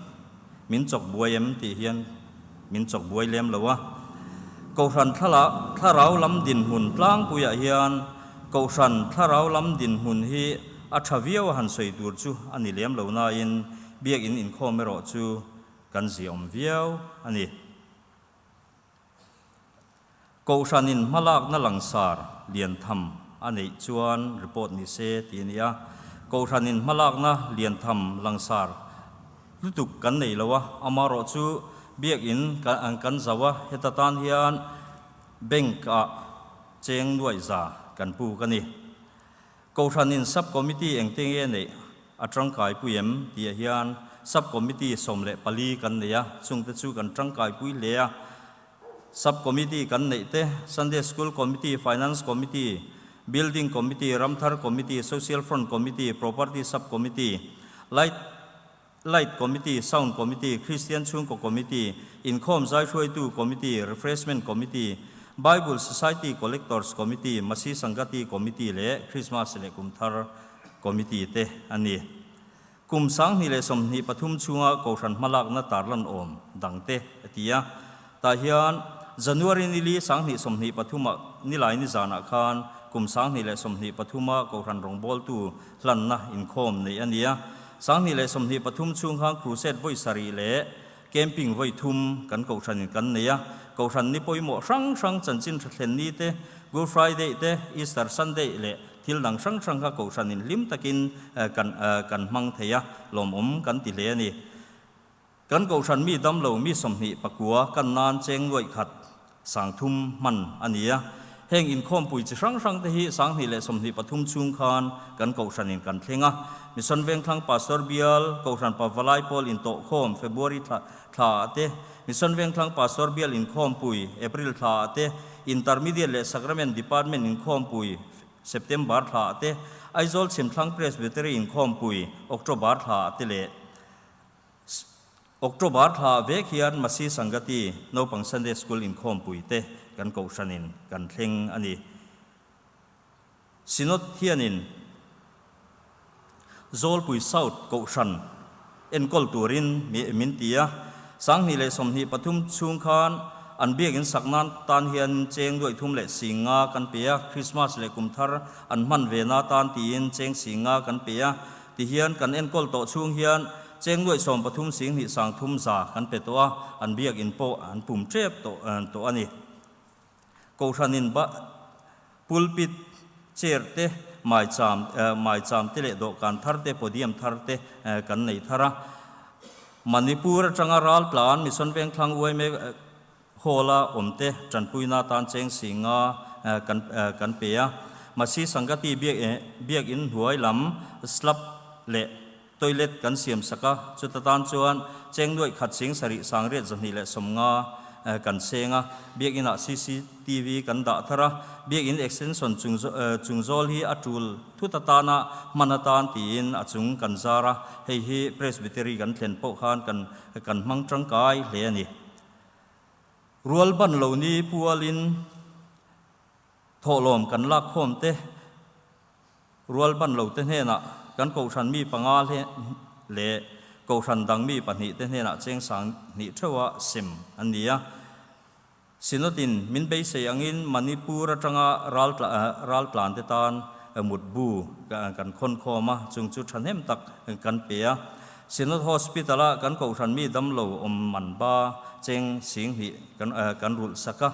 min chawk buai em tih hian min chawk buai lem lo a. Kohhran thlalak thlarau lam dinhmun tlangpuiah hian Kohhran thlarau lam dinhmun hi a tha viau a han sawi tur chu a ni lem lo nain Biakinn inkhawm erawh chu kan ziaawm viau a ni. Kohhranin hmalakna langsar lian tham a neih chuan report ni se tih a ni a. Kohhranin hmalakna lian tham langsar lutuk kan nei lo a, amaherawh chu Biakinn kan zau a, heta tan hian bank-ah cheng nuaih za kan puk a ni. Kohhranin Sub-Committee engte nge neih a tangkaipui em tih ah hian Sub-Committee 14 kan nei a, chungte chu kan tangkaipui hle a. Sub-Committee kan neih te, Sunday School Committee, Finance Committee, Building Committee, Ramthar Committee, Social Front Committee, Property Sub-Committee, Light Light Committee, Sound Committee, Kristian Chhungkaw Committee, Inkhawm Zaihruaitu Committee, Refreshment Committee, Bible Society Collectors Committee, Masi Sangati Committee leh Christmas leh Kumthar Committee te a ni. Kum 2023 chhunga Kohhran hmalakna tarlan awm dangte a ti a. Tah hian January ni li 2023 ah nilai ni zanah khan kum 2023 a Kohhran rawngbawltu hlanna inkhawm neih a ni a. 2023 chhung khan Crusade vawi sarih leh Camping vawi thum kan Kohhranin kan nei a. Kohhran ni pawimawh hrang hrang chanchin tha thlen ni te, Good Friday te, Easter Sunday leh thil dang hrang hrang kha Kohhranin hlim takin kan kan hmang thei a, lawmawm kan ti hle a ni. Kan Kohhran mi damlo mi 29 kan nan cheng nuaih khat 3000 hman a ni a. Heng inkhawmpui chi hrang hrang te hi 2023 chhung khan kan Kohhranin kan thleng a. Mission Vengthlang Pastor Bial, Kohhran Pavalai Pawl intawhkhawm February thla thla ah te, Mission Vengthlang Pastor Bial inkhawmpui April thla ah te, Intermediate leh Sacrament Department inkhawmpui September thla ah te, Aizawl Chhimthlang Presbytery inkhawmpui October thla ah te leh October thla vek hian Masi Sangati Naupang Sunday School inkhawmpui te kan kohhranin kan thleng a ni. Synod hianin Zawlpui South kohhran enkawl turin min ti a, 2023 chhung khan an biakinn sak nan tan hian cheng duai thum leh singa kan pe a, Christmas leh kum thar an hman ve na tan tiin cheng singa kan pe a, Tihian kan enkawl tawh chhung hian cheng nuaih 13 sing hnih sang thum za kan pe tawh a, an biakinn pawh an pum tep tawh tawh a ni. Kohhranin ba pulpit, chair te, maicham maicham te leh dawhkan thar te, podium thar te kan nei thar a. Manipur atanga raltlan Mission Vengthlang uai mek Hall-a awmte tanpuina atan cheng singa kan kan pe a. Masi Sangati biak biakinn hnuai lam slab leh toilet kan siam sak a, chuta tan chuan cheng nuaih khat sing sarih sangriat 250 kan seng a. Biakinah cctv kan dah thar a, biakin extension chung chung zawl hi a tul thut atana hman atan tiin a chung kan zar a, hei hi Presbytery kan thlen pawh khan kan kan hmang tangkai hle a ni. Rual ban lo ni pualin thawhlawm kan lak khawm te, rual ban lo te hnenah kan kohhran mi panga leh kohhran dang mi pahnih te hnenah cheng sang hnih theuha sem an ni a. Synod-in min beisei angin Manipur atanga raltlan te tan mutbu kan khawn khawm a, chung chu thahnem tak kan pe a. Synod Hospital-a kan kohhran mi damlo awm man ba cheng sing hnih kan kan rulh sak a.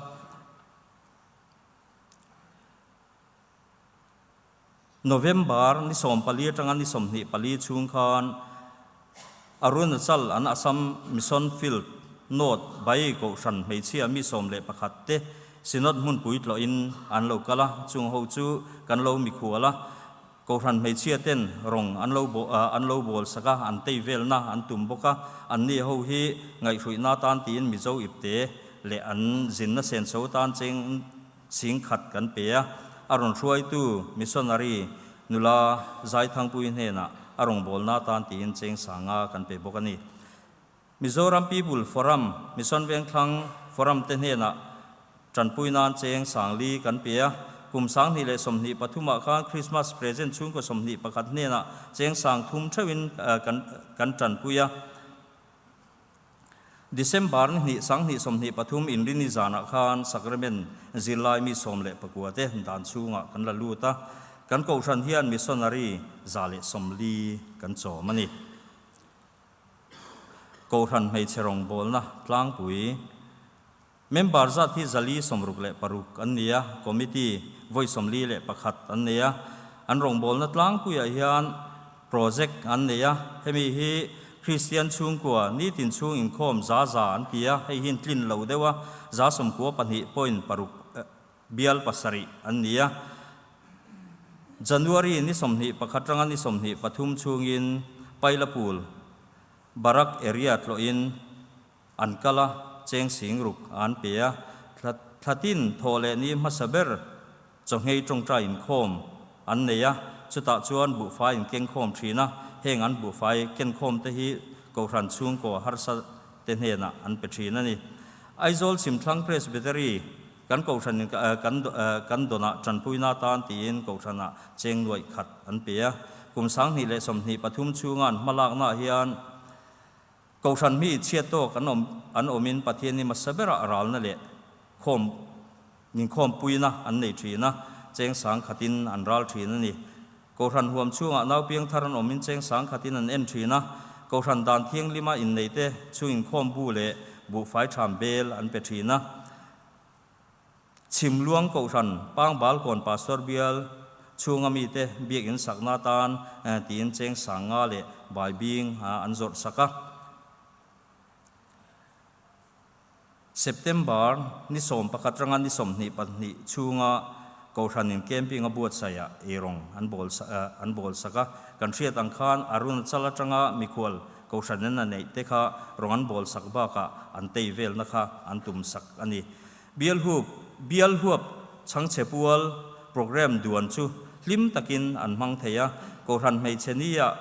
November ni 14 atanga ni 24 chhung khan Arunachal an Assam Mission Field North Bai kohhran hmeichhia mi 11 te Synod hmunpui tlawhin an lo kal a, chung ho chu kan lo mikhual a. Kohhran hmeichhia ten rawng an lo an lo bawl sak a, an tei velna an tum bawk a, anni ho hi ngaihhruihna tan tiin Mizo ipte leh an zinna senso tan cheng sing khat kan pe a, a rawn hruaitu missionary nula Zaithangpui hnenah a rawngbawlna tan tiin cheng sanga kan pe bawk a ni. Mizoram People Forum, Mission Vengthlang Forum te hnenah tanpui nan cheng sangli kan pe a. Kum 2023 ah khan Christmas present chhungkaw 21 hnenah cheng sang thum theuhin kan kan tanpui a. December ni hnih 2023 Inrini zanah khan Sacrament zirlai mi 19 te dan chhungah kan la lut a. Kan kohhran hian missionary 140 kan chawm a ni. Kohhran hmeichhe rawngbawlna tlangpui member zat hi 466 an ni a, committee vawi 41 an nei a. An rawngbawlna tlangpuiah hian project an nei a, hemi hi Kristian chhungkua nitin chhung inkhawm za za an ti a, hei hi tlin lo deuh a, 92.6 bial pasarih an ni a. January ni 21 ranga ni 23 chhungin Pailapul, Barak area tlawhin an kal a, cheng sing ruk an pe a. Thlatin thaw leh ni hmasa ber chawngei tawngtai inkhawm an nei a, chutah chuan buhfai in keng khawm thin a, heng an buhfai kenkhawm te hi Kohhran chhungkaw harsa te hnenah an pe thin a ni. Aizawl Chhimthlang Presbytery Kan kohhranin kan kan dawnah tanpuina tan tiin kohhranah cheng nuaih khat an pe a. Kum 2023 chhunga an hmalaknaah hian kohhran mi chhiat tawk an awm an awmin Pathian hi hmasa berah ralna leh khawm inkhawmpuina an nei thin a, cheng sang khatin an ral thin a ni. Kohhran huam chhungah nau piang thar an awmin cheng sang khatin an en thin a, kohhran dan thianghlima inneite chhung inkhawm bu leh buhfai tham bel an pe thin a. Chhimluang Kohhran Pangbalkawn Pastor Bial chhunga mite biakin sakna atan tiin cheng sang nga leh baibing an zawrh sak a. September ni 11 ranga ni 22 chhunga Kohhranin camping a buatsaihah eirawng an bawl an bawl sak a. Kan hriat ang khan Arunachal atanga mikhual Kohhranin a neih te kha rawng an bawl sak bakah an tei velna kha an tum sak a ni. Bialhup Bialhuap chhangchhe pual programme duan chu hlim takin an hmang thei a. Kohhran hmeichhe nia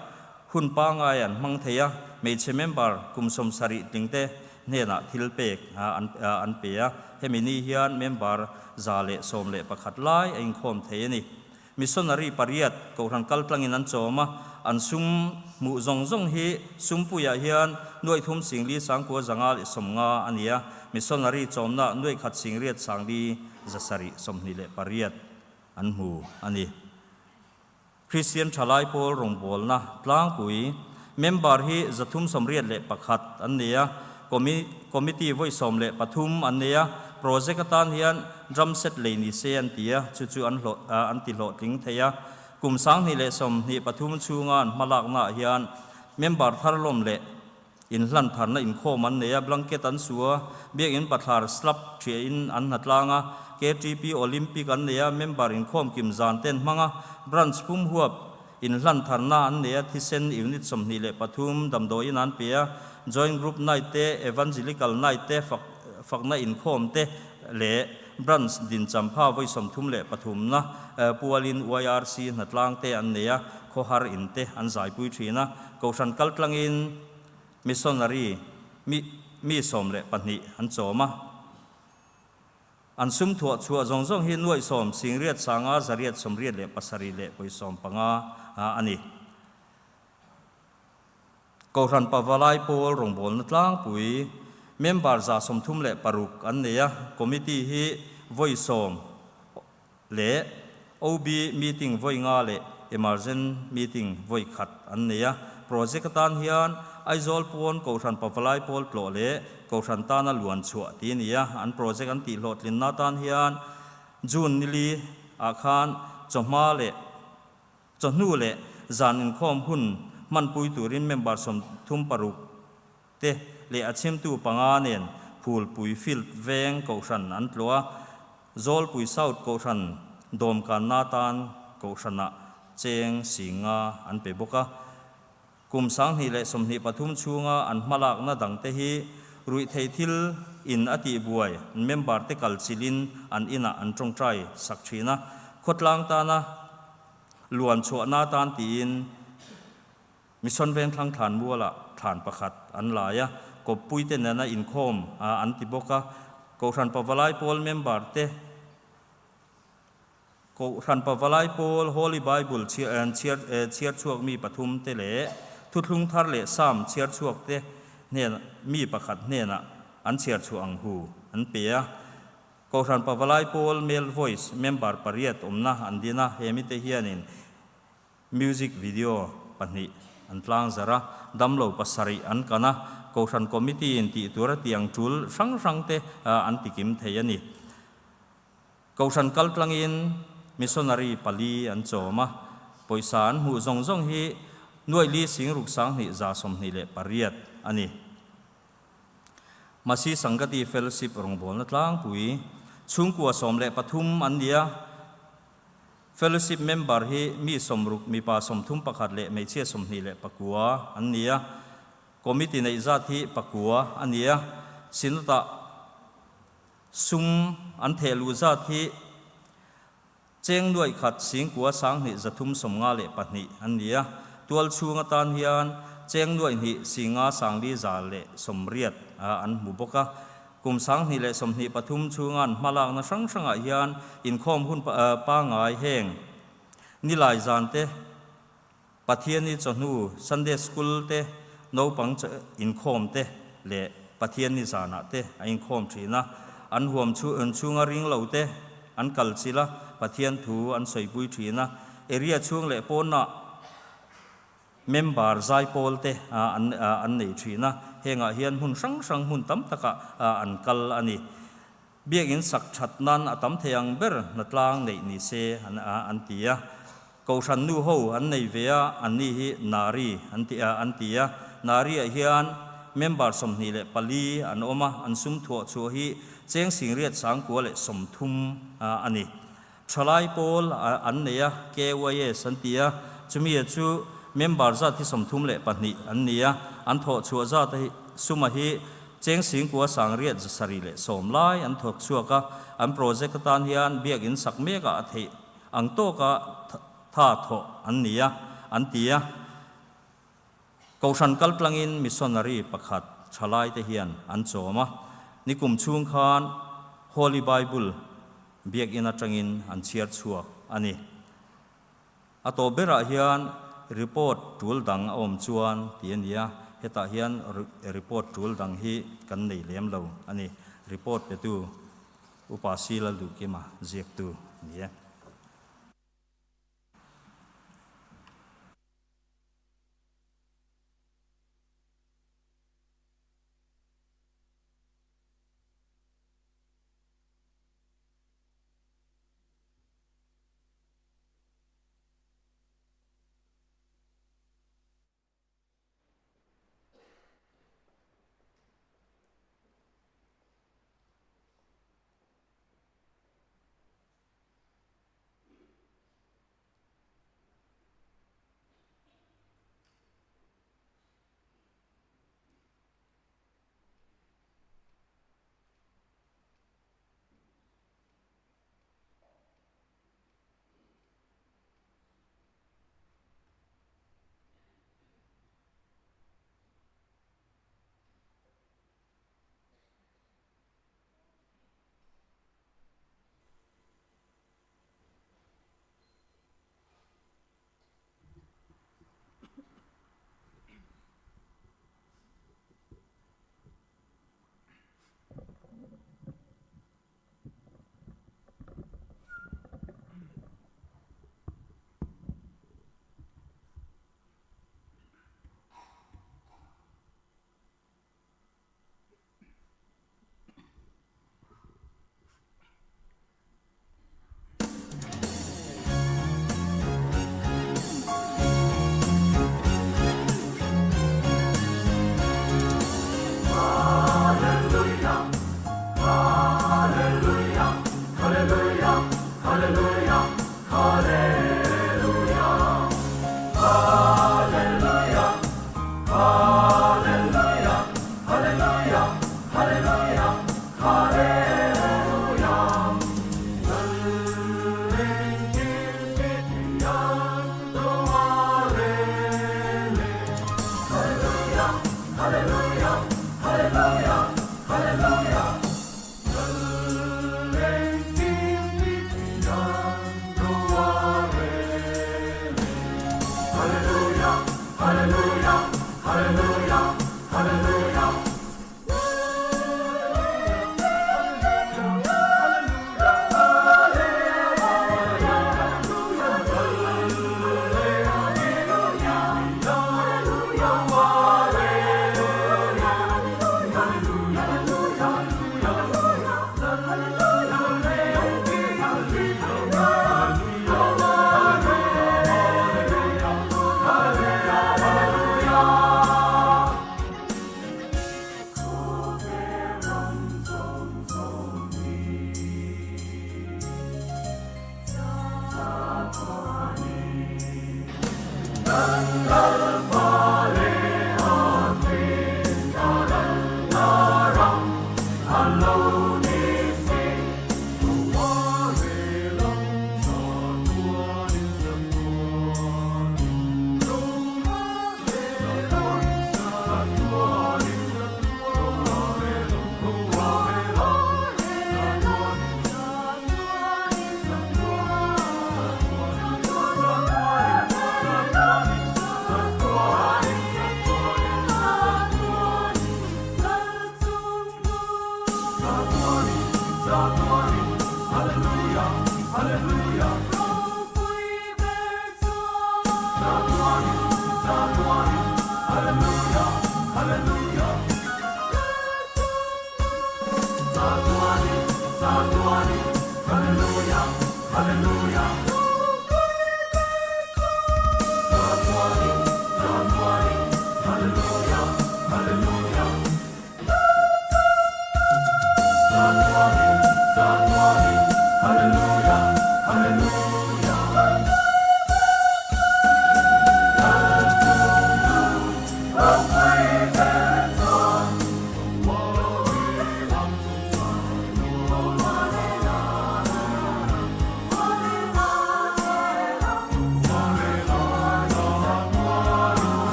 hun pangai an hmang thei a, hmeichhe member kum 70 tlingte hnenah thil pek an pe a, hemi ni hian member 111 lai a inkhawm thei a ni. Missionary pariat Kohhran kaltlangin an chawm a, an sum hmuh zawng zawng hi sumpuiah hian nuaithum singli sangkua zanga leh 50 a ni a, missionary chawmna nuaikhat singriat sangli zasarih 28 an hmu a ni. Kristian Thalai Pawl rawngbawlna tlangpui member hi 381 an nei a, Committee vawi 13 an nei a, project atan hian drum set lei ni se an ti a, chu chu an hlawh an ti hlawhtling thei a. Kum 2023 chhunga an hmalaknaah hian member thar lawm leh Inhlan tharna inkhawm an nei a, blanket an su a, biakinn bathlar slab thiahin an hnatlang a, KTP Olympic an nei a, member inkhawm kim zan te an hmang a, branch pum huap inhlan tharna an nei a, thisen unit 23 damdawiin an pe a, joint group night te, evangelical night te, fak fakna inkhawm te leh branch din champha vawi 33 na pualin YRC hnatlang te an nei a, khawhar in te an zaipui thin a, Kohhran kaltlangin missionary mi mi 12 an chawm a. An sum thuah chhuah zawng zawng hi nuaih sawm singriat sanga zariat sawmriat leh pasarih leh pawi 15 a ni. Kohhran Pavalai Pawl rawngbawlna tlangpui member 136 an nei a, committee hi vawi 10 leh OB meeting vawi nga leh emergent meeting vawi khat an nei a. Project atan hian Aizawl pawn Kohhran Pavalai Pawl tlawh leh Kohhran tana luan chhuah tih a ni a. An project an tih hlawhtlinna atan hian June nili ah khan chawhma leh chawhnu leh zan inkhawm hun hmanpui turin member 36 te leh a chhimtu panga nen Phulpui Field veng Kohhran an tlawh a, Zawlpui South Kohhran dawmkanna atan Kohhranah cheng singa an pe bawk a. Kum 2023 chhunga an hmalakna dangte hi ruihtheih thil in a tihbuai member te kal chilhin an inah an tawngtai sak thin a, khawtlang tana luan chhuahna atan tiin Mission Vengthlang thlan mualah thlan pakhat an lai a, kawppuite nena inkhawm an ti bawk a. Kohhran Pavalai Pawl member te Kohhran Pavalai Pawl Holy Bible chhiar chhiar chhuak mi pathum te leh Thuthlung Thar leh Psalm chhiar chhuak te hnen mi pakhat hnenah an chhiar chhuah ang hu an pe a. Kohhran Pavalai Pawl Male Voice member pariat awmna an din a, he mite hianin Music video pahnih an tlang zarh a, damlo pasarih an kan a, Kohhran Committee in tih tur a tiang tul hrang hrang te an tikim thei a ni. Kohhran kal tlangin missionary pali an chawm a, pawisa an hmuh zawng zawng hi nuaih li sing ruk sanghnih 128 a ni. Masi Sangati Fellowship rawngbawlna tlangpui chhungkua 13 an ni a, Fellowship member hi mi 60, mipa 31 leh hmeichhia 29 an ni a. Committee neih zat hi pakua a ni a. Synod-ah sum an theh luh zat hi cheng nuaih khat singkua sanghnih 352 an ni a. Tual chhung atan hian cheng nuaih hnih singa sangli 180 an hmu bawk a. Kum 2023 chhunga an hmalakna hrang hrangah hian inkhawm hun pangai heng Nilai zan te, Pathianni chawhnu Sunday School te, naupang inkhawm te leh Pathianni zanah te a inkhawm thin a. An huam chhunga ring lo te an kal chilh a, Pathian thu an sawipui thin a. Area chhung leh pawnah Member zaipawl te an an nei thin a, hengah hian hmun hrang hrang hmun tam takah an kal a ni. Biakinn sak that nan a tam thei ang ber hnatlang neih ni se an an ti a. Kohhran nu ho an nei ve a, anni hi Nari an ti an ti a. Nari ah hian. member 24 an awm a, an sum thuah chhuah hi cheng singriat sangkua leh 30 a ni. Thalai pawl an nei a, KYS an ti a, chumi chu member zat hi 32 an ni a, an thawh chhuah zat hi suma hi cheng singkua sangriat 710 lai an thawk chhuak a, an project atan hian biakinn sak mekah a theih ang tawka tha thawh an ni a, an ti a. Kohhran kaltlangin missionary pakhat thalaite hian an chawm a, nikum chhung khan Holy Bible biakinn atangin an chhiar chhuak a ni. A tawp berah hian report tul dang a awm chuan tih a ni a, hetah hian report tul dang hi kan nei lem lo a ni. Report petu Upa Sila Luhkima ziaktu a ni e.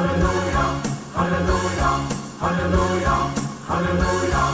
Hallelujah, Hallelujah, Hallelujah, Hallelujah.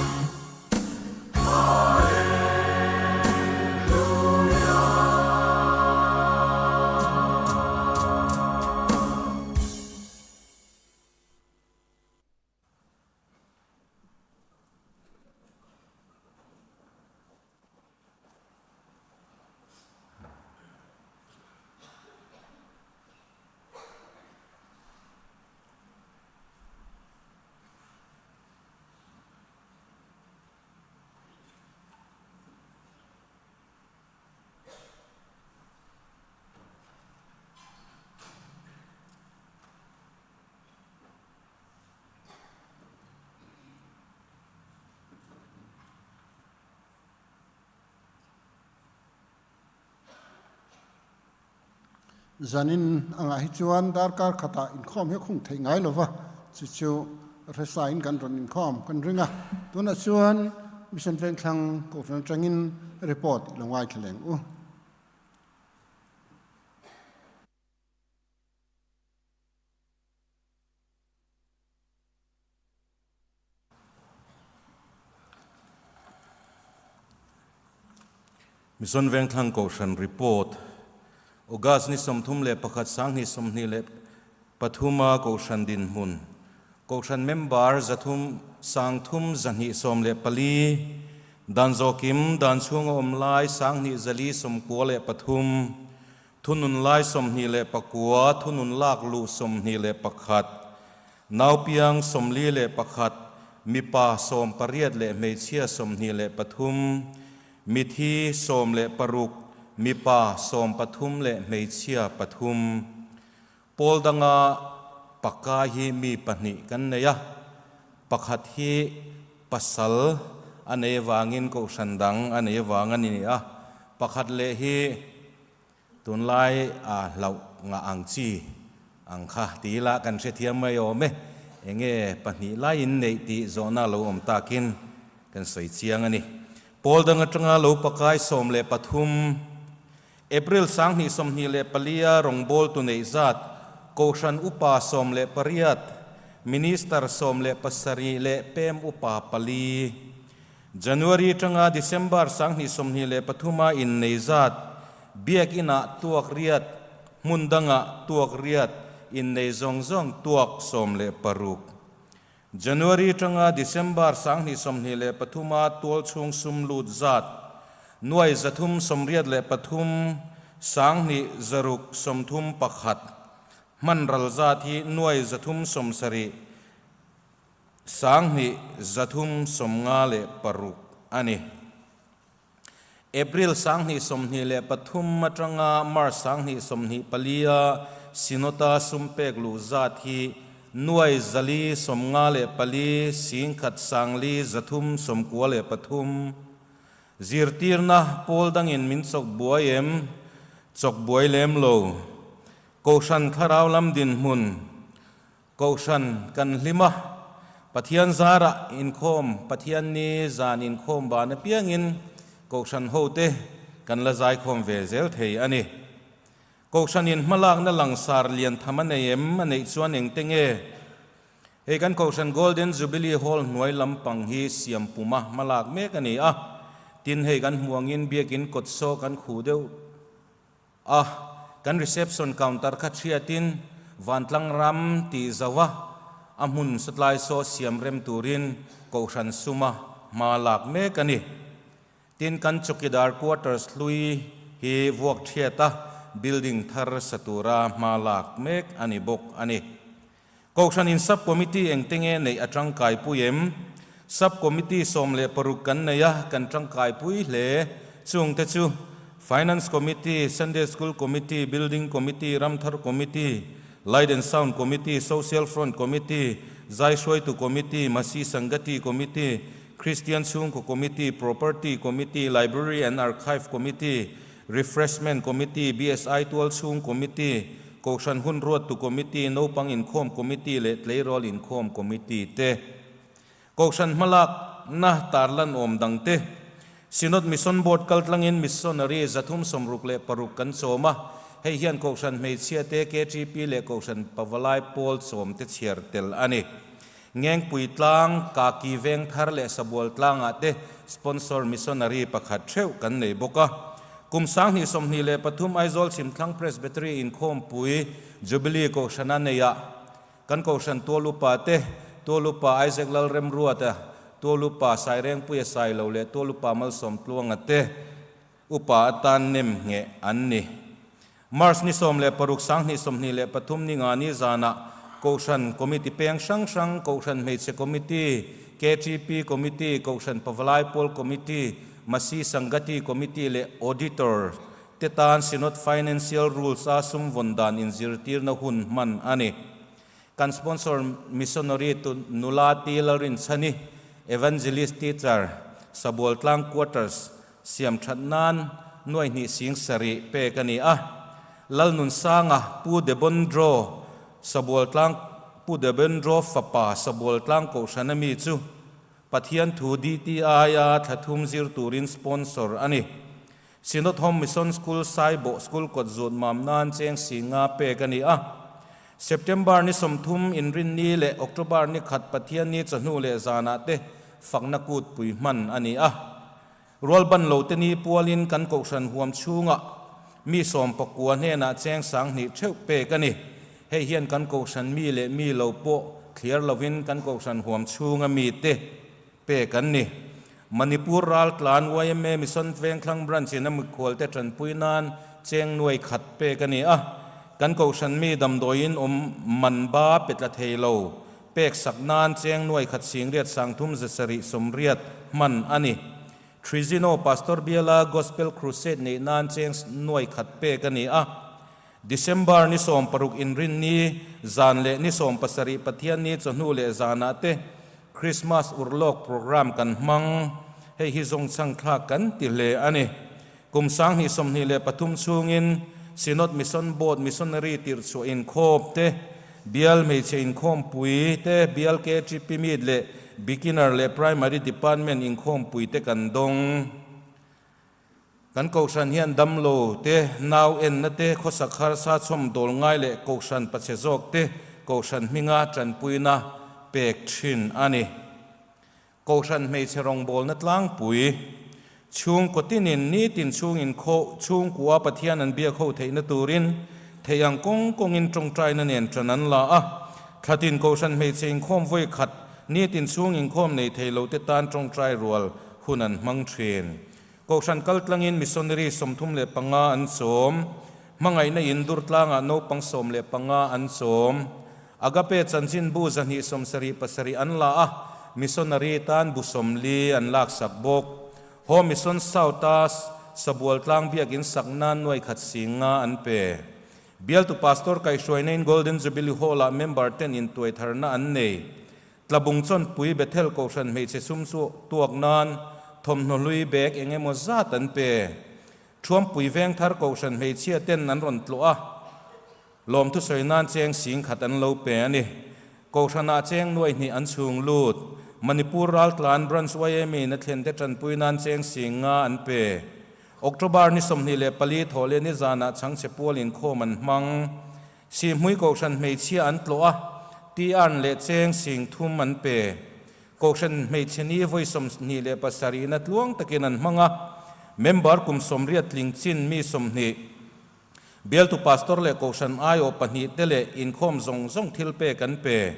Zanin angah hi chuan darkar khatah inkhawm hi a khung theih ngai lova, chu chu hresain kan rawn inkhawm kan ring a. Tunah chuan Mission Vengthlang Kohhran atangin report i lo ngaithla leng u. Mission Vengthlang Kohhran Report, August ni 31 2023 a Kohhran dinhmun, Kohhran member 300 3214, dan zawhkim dan chhunga awm lai 2493, Thunun lai 29, thunun lak luh 21, naupiang 41, mipa 18 leh hmeichhia 23, mithi 16, mipa 13 leh hmeichhia pathum. Pawl danga paka hi mi pahnih kan nei a, pakhat hi pasal a nei avangin kohhran dang a nei avang a ni a, pakhat leh hi Tunlai a hlauh ngah ang chi ang kha ti ila kan hrethiam mai awm e. Enge pahnih lai in neih tih zawhna lo awm takin kan sawi chiang a ni. Pawl dang atanga lo pakai 13, April 2024 a rawngbawltu neih zat, Kohhran upa 18, Minister 17 leh pem upa pali. January atanga December 2023 a innei zat, Biakinah tuak riat, hmun dangah tuak riat, innei zawng zawng tuak 16. January atanga December 2023 a tualchhung sum lut zat, nuai 383 2631, hman ral zat hi nuai 370, 2356 a ni. April 2023 atanga March 2024 a Synod-a sum pek luh zat hi nuai 494 10 593. Zirtirna pawl dangin min chawk buai em? Chawk buai lem lo. Kohhran thlarau lam dinhmun. Kohhran kan hlim a, Pathian zarah inkhawm, Pathian ni zan inkhawm ban apiangin Kohhran hote kan la zaikhawm ve zel thei a ni. Kohhranin hmalakna langsar lian tham a nei em? A neih chuan engte nge? Hei kan Kohhran Golden Jubilee Hall hnuai lampang hi siam puma hmalak mek a ni a, tin hei kan hmuh angin biakin kawt saw kan khuh deuh A, kan reception counter kha thiatin Vantlang ram tih zauh a, a hmun satlai saw siam rem turin Kohhran suma hma lak mek a ni. Tin, kan Chowkidar quarters hlui hi vuak thiat a, building thar sa tura hma lak mek a ni bawk a ni. Kohhranin Sub Committee engte nge neih a tangkaipui em? Sub Committee 16 kan nei a, kan tangkaipui hle. Chungte chu, Finance Committee, Sunday School Committee, Building Committee, Ramthar Committee, Light and Sound Committee, Social Front Committee, Zai Hruaitu Committee, Masi Sangati Committee, Kristian Chhungkaw Committee, Property Committee, Library and Archive Committee, Refreshment Committee, BSI Tualchhung Committee, Kohhran Hun Ruattu Committee, Naupang Inkhawm Committee leh Tleirawl Inkhawm Committee te. Kohhran hmalakna tarlan awm dang te. Synod Mission Board kaltlangin Missionary 366 kan chawm a, Hei hian Kohhran hmeichhia te, KTP leh Kohhran Pavalai pawl chawm te chhiar tel a ni. Ngengpui tlang, Kaki veng thar leh Sabual tlangah te sponsor missionary pakhat theuh kan nei bawk a. Kum 2023 Aizawl Chhimthlang Presbytery inkhawmpui Jubilee Kohhrana neiah kan Kohhran Tual Upa te, Tual Upa Isaac Lalremruata, Tual Upa Sairengpuia Sailo leh Tual Upa Malsawmtluanga te, Upa atan nem ngheh an ni. March ni 16 2023 ni nga ni zanah Kohhran Committee peng hrang hrang, Kohhran Hmeichhe Committee, KTP Committee, Kohhran Pavalai Pawl Committee, Masi Sangati Committee leh Auditor te tan Synod Financial Rules a sum vawn dan inzirtirna hun hman a ni. Kan sponsor Missionary tu nula T Lalrinchhani, Evangelist Teacher, Sabualtlang Quarters, Siam that nan nuai hnih sing sarih pek a ni a. Lalnunsanga Pu Debondro Sabualtlang Pu Debendro fapa Sabualtlang Kohhran a mi chu Pathian thu DTI-a thla thum zir turin sponsor a ni. Synod Home Mission School Saibawh School kawt zut mam nan cheng singa pek a ni a. September ni 30 Inrinni leh October ni khat Pathianni chawhnu leh zanah te fakna kutpui hman a ni a. Rualban lo te ni pualin kan kohhran huam chhungah mi 19 hnenah cheng 2000 theuh pek a ni. Hei hian kan kohhran mi leh mi lo pawh thliar lovin kan kohhran huam chhunga mi te pek an ni. Manipur raltlan yma Mission Vengthlang Branch in a mikhual te tanpui nan cheng nuai khat pek a ni a. Kan kohhran mi damdawiin awm man ba pe tla thei lo Pek sak nan cheng nuai khat singriat sangthum zasarih sawmriat hman a ni. Trizino Pastor Biala Gospel Crusade neih nan cheng nuai khat pek a ni a. December ni 60 inrinni zan leh ni 17 Pathianni chawhnu leh zanah te Christmas urlawk program kan hmang. Hei hi zawngchhang thlak kan ti hle a ni. Kum 2023 chhungin Synod Mission Board Missionary tirhchhuah inkhawm te, Bial hmeichhe inkhawmpui te, Bial KTP Meet leh Beginner leh Primary Department inkhawmpui te kan dawng. Kan Kohhran hian damlo te, nau enna te, khawsak harsa chhawm dawl ngai leh Kohhran pachhe zawk te Kohhran hminga tanpuina pek thin a ni. Kohhran hmeichhe rawngbawlna tlangpui, chhungkaw tinin nitin chhungin khaw chhungkua Pathian an biak ho theihna turin thei ang kawng kawngin tawngtaina nen tan an la a. Thlatin Kohhran hmeichhe inkhawm vawi khat nitin chhung inkhawm nei thei lote tan tawngtai rual hun an hmang thin. Kohhran kaltlangin missionary 35 an chawm. Hmangaihna in Durtlangah naupang 15 an chawm. Agape chanchinbu 277 an la a, missionary tan bu 40 an laksak bawk. Home Mission South-a Sabualtlang biakin sak nan nuai khat 50 an pe. Bialtu Pastor kaihhruaina in Golden Jubilee Hall-ah member ten intuaitharna an nei. Tlabung chawnpui Bethel Kohhran hmeichhe sum chu tuak nan thawmhnaw hlui bag eng emaw zat an pe. Thuampui Vengthar Kohhran hmeichhia ten an rawn tlawh a, lawmthu sawi nan cheng 10,000 an lo pe a ni. Kohhranah cheng 2,000 an chhung lut. Manipur Raltlan Branch yma in a thlen te tanpui nan cheng 50 an pe. October ni 24 thawh leh ni zanah chhangchhe pual inkhawm an hmang. Sihhmui Kohhran hmeichhia an tlawh a, TR leh cheng 3000 an pe. Kohhran hmeichhe ni vawi 27 na tluang takin an hmang a, member kum 80 tling chin mi 20, bialtu pastor leh Kohhran aiawh pahnih te leh inkhawm zawng zawng thil pek an pe.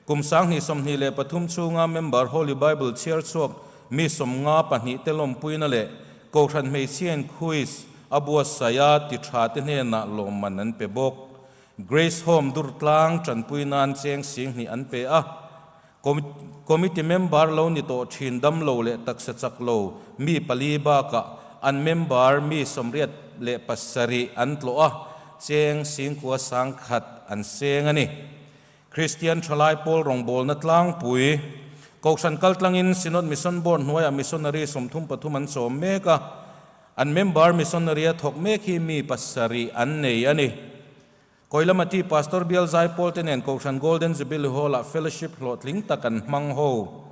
Kum 2023 chhunga member Holy Bible chhiar chhuak mi 52 te lawmpuina leh Kohhran hmeichhiain quiz a buatsaih a ti tha te hnenah lawmman an pe bawk. Grace Home Durtlang tanpui nan cheng 2000 an pe a. Committee member lo ni tawh thin damlo leh taksa chak lo mi pali bakah an member mi 87 an tlawh a, cheng 9100 an seng a ni. Kristian Thalai Pawl rawngbawlna tlangpui, Kohhran kaltlangin Synod Mission Board hnuaiah missionary 33 an chawm mek a, an member missionary a thawk mek hi mi pasarih an nei a ni. Koilamati Pastor Bial Zaipawl te nen Kohhran Golden Jubilee Hall-ah fellowship hlawhtling tak an hmang ho.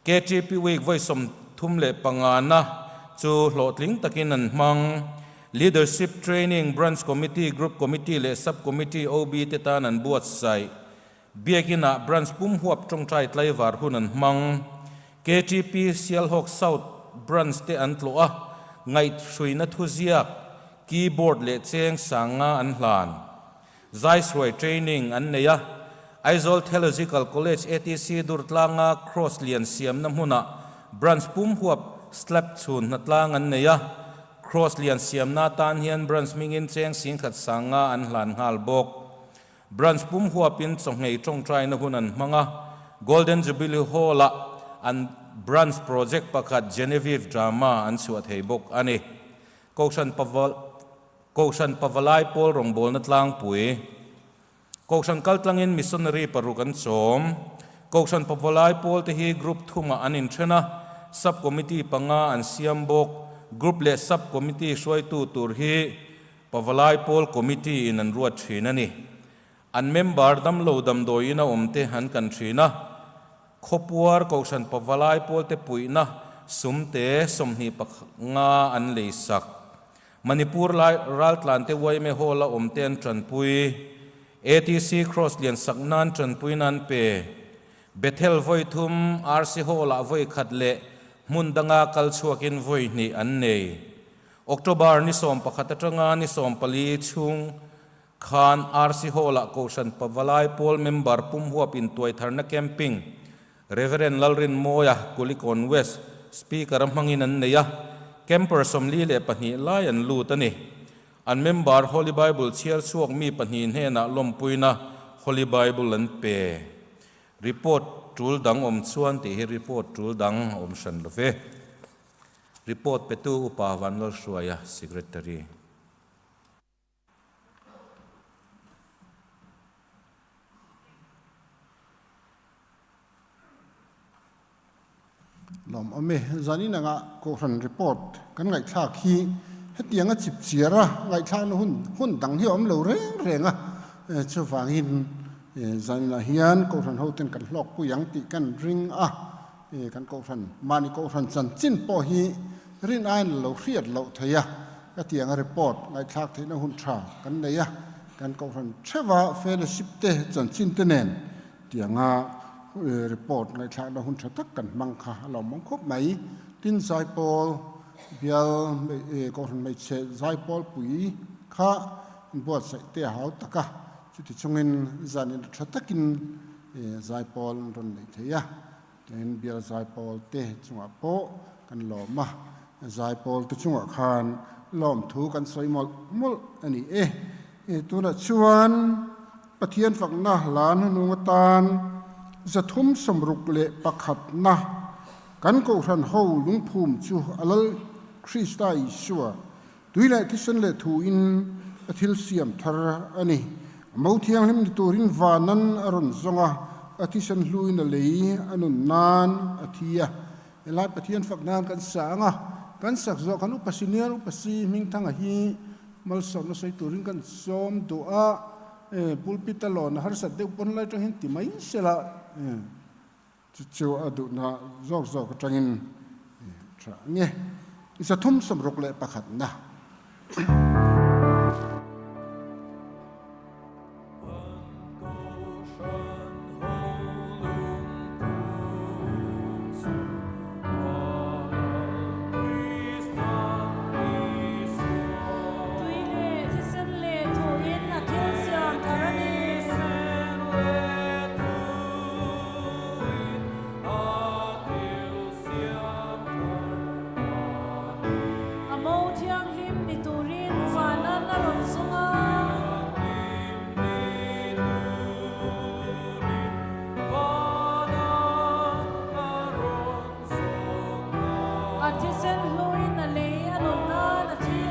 KTP Week vawi 35 na chu hlawhtling takin an hmang. Leadership Training, Branch Committee, Group Committee leh Sub Committee OB te tan an buatsaih. Biakin ah Branch pum huap tawngtai tlaivar hun an hmang. KTP Sialhawk South Branch te an tlawh a, ngaihhruina thuziak, keyboard leh cheng sanga an hlan. Zaisuai training an nei a, Aizawl Theological College ATC Durtlanga Cross lian siamna hmunah Branch pum huap slab chhun hnatlang an nei a, Cross lian siamna atan hian Branch hmingin cheng singkhat sanga an hlan nghal bawk. Branch pum huapin chawhngei tawngtaina hun an hmang a, Golden Jubilee Hall-ah an Branch project pakhat Genevieve Drama an chhuah thei bawk a ni. Kohhran Kohhran Pavalai Pawl rawngbawlna tlangpui, Kohhran kaltlangin Missionary paruk an chawm. Kohhran Pavalai Pawl te hi Group thumah an inthen a, Sub Committee panga an siam bawk. Group leh Sub Committee hruaitu tur hi Pavalai Pawl Committee in an ruat thin a ni. An member damlo damdawi ina awm te an kan thin a. Khawpuar Kohhran Pavalai Pawl te puihna sumte 25 an lei sak. Manipur lai raltlan te yma Hall a awm te an tanpui. ATC Cross lian sak nan tanpui nan pe. Bethel vawi thum, RC Hall ah vawi khat leh hmun danga kal chhuakin vawi hnih an nei. October ni 11 atanga ni 14 chhung khan RC Hall ah Kohhran Pavalai Pawl member pum huap intuaitharna camping Rev. Lalrinmawia, Kulikawn West, Speaker a hmangin an nei a, camper 42 lai an lut a ni. An member Holy Bible chhiar chhuak mi pahnih hnenah lawmpuina Holy Bible an pe. Report tul dang awm chuan tih hi report tul dang a awm hran lo ve. Report petu Upa Vanlalhruaia, Secretary. Lawm awm e, zanin anga Kohhran report kan ngaihthlak hi hetianga chip chiar a ngaihthlakna hun hun dang hi a awm lo reng reng a, chuvangin zaninah hian Kohhran hoten kan hlawkpui ang tih kan ring a, kan Kohhran mahni Kohhran chanchin pawh hi rin aiin a lo hriat loh thei a. Ka tiang a report ngaihthlak theihna hun tha kan nei a, kan Kohhran theuha fellowship te chanchin te nen tianga report ngaihthlakna hun tha tak kan hmang kha a lawmawm khawp mai. Tin Zaipawl bial Kohhran hmeichhe Zaipawl pui kha inbuatsaih te a hau tak a, chuti chungin zanin tha takin Zaipawl an rawn nei thei a. Tin, bial zaipawl te chungah pawh kan lawm a, zaipawl te chungah khan lawmthu kan sawi mawlh mawlh a ni e. Tunah chuan Pathian fakna hla hnunung atan 361na kan Kohhran ho lungphum chu a Lal Krista Isua Tui leh thisen leh thuin a thil siam thar a ni. A mo thianghlim ni turin vanan a rawn zawng a, a thisen hluin a lei a nun nan a thi a. Helai Pathian fak nan kan sa ang a, kan sak zawh kan upa senior upa si Hmingthanga hi malsawmna sawi turin kan sawm duh a, pulpit a lawn a harsat deuh pawn lai atang hian ti mai sela. Chu chu a duhna zawk zawk atangin tha nge 361na. Tui leh thisen leh thuin a thil siam thar a ni. A mo thianghlim ni turin vanan a rawn zawng a. A thisen hluin a lei a nun nan a thi a.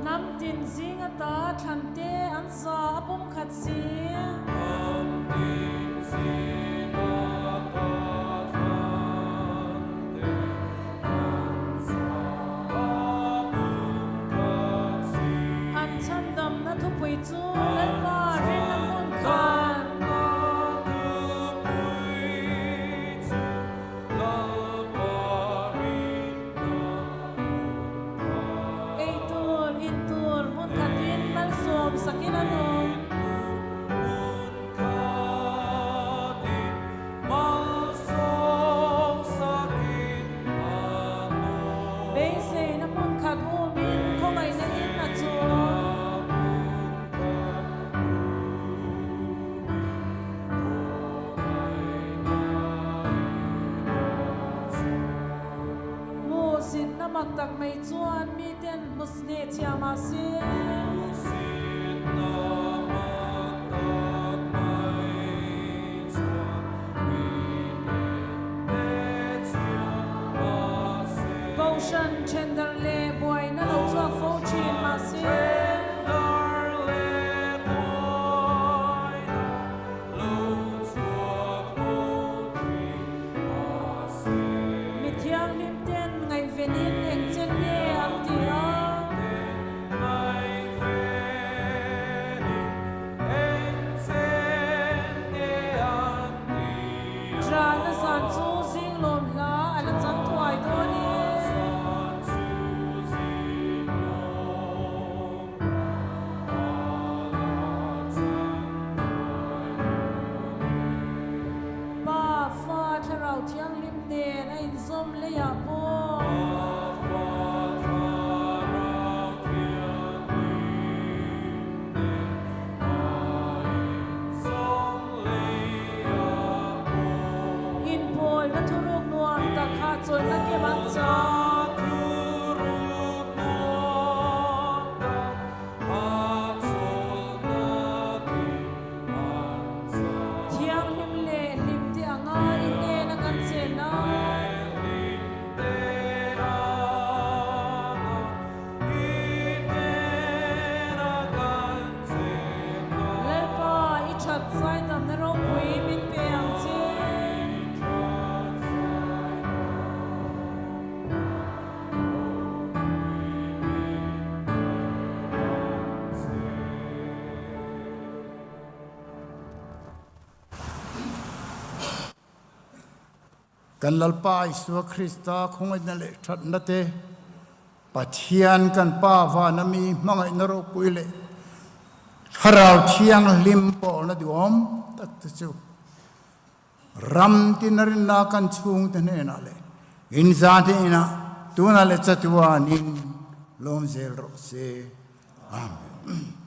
Hnam tin zing ata thlan te an za a pumkhat si. An chhandamna thupui chu Lalpa rinna hmun khan. Beiseina hmun khat umin khawngaihna in a chawm. Hmuhsitna mak tak mai chuan miten hmu hneh chhia mah se. Kohhran thendarh leh buaina lo chhuak fo thin mah se. Mi thianghlim ten ngaihvenin eng chen nge an ti a? Ṭahna zan chu zinglawm hla a la chang thuai dawn e. Pa, Fa, Thlarau Thianghlim nen a inzawm leiah pawh. Inpawlna thuruk nuam tak hahchawlhna kem an chang. Thianghlim leh hlimte anga i hnena kan chen a. Lalpa, i that zaidamna ropui min pe ang che. Kan Lalpa Isua Krista khawngaihna leh thatna te, Pathian kan Pa vana mi hmangaihna ropui leh Thlarau Thianghlim pawlna duhawm tak te chu Ram tina rinna kan chhungte hnenah leh inza hnenah tunah leh chatuanin lawm zel rawh se. Amen.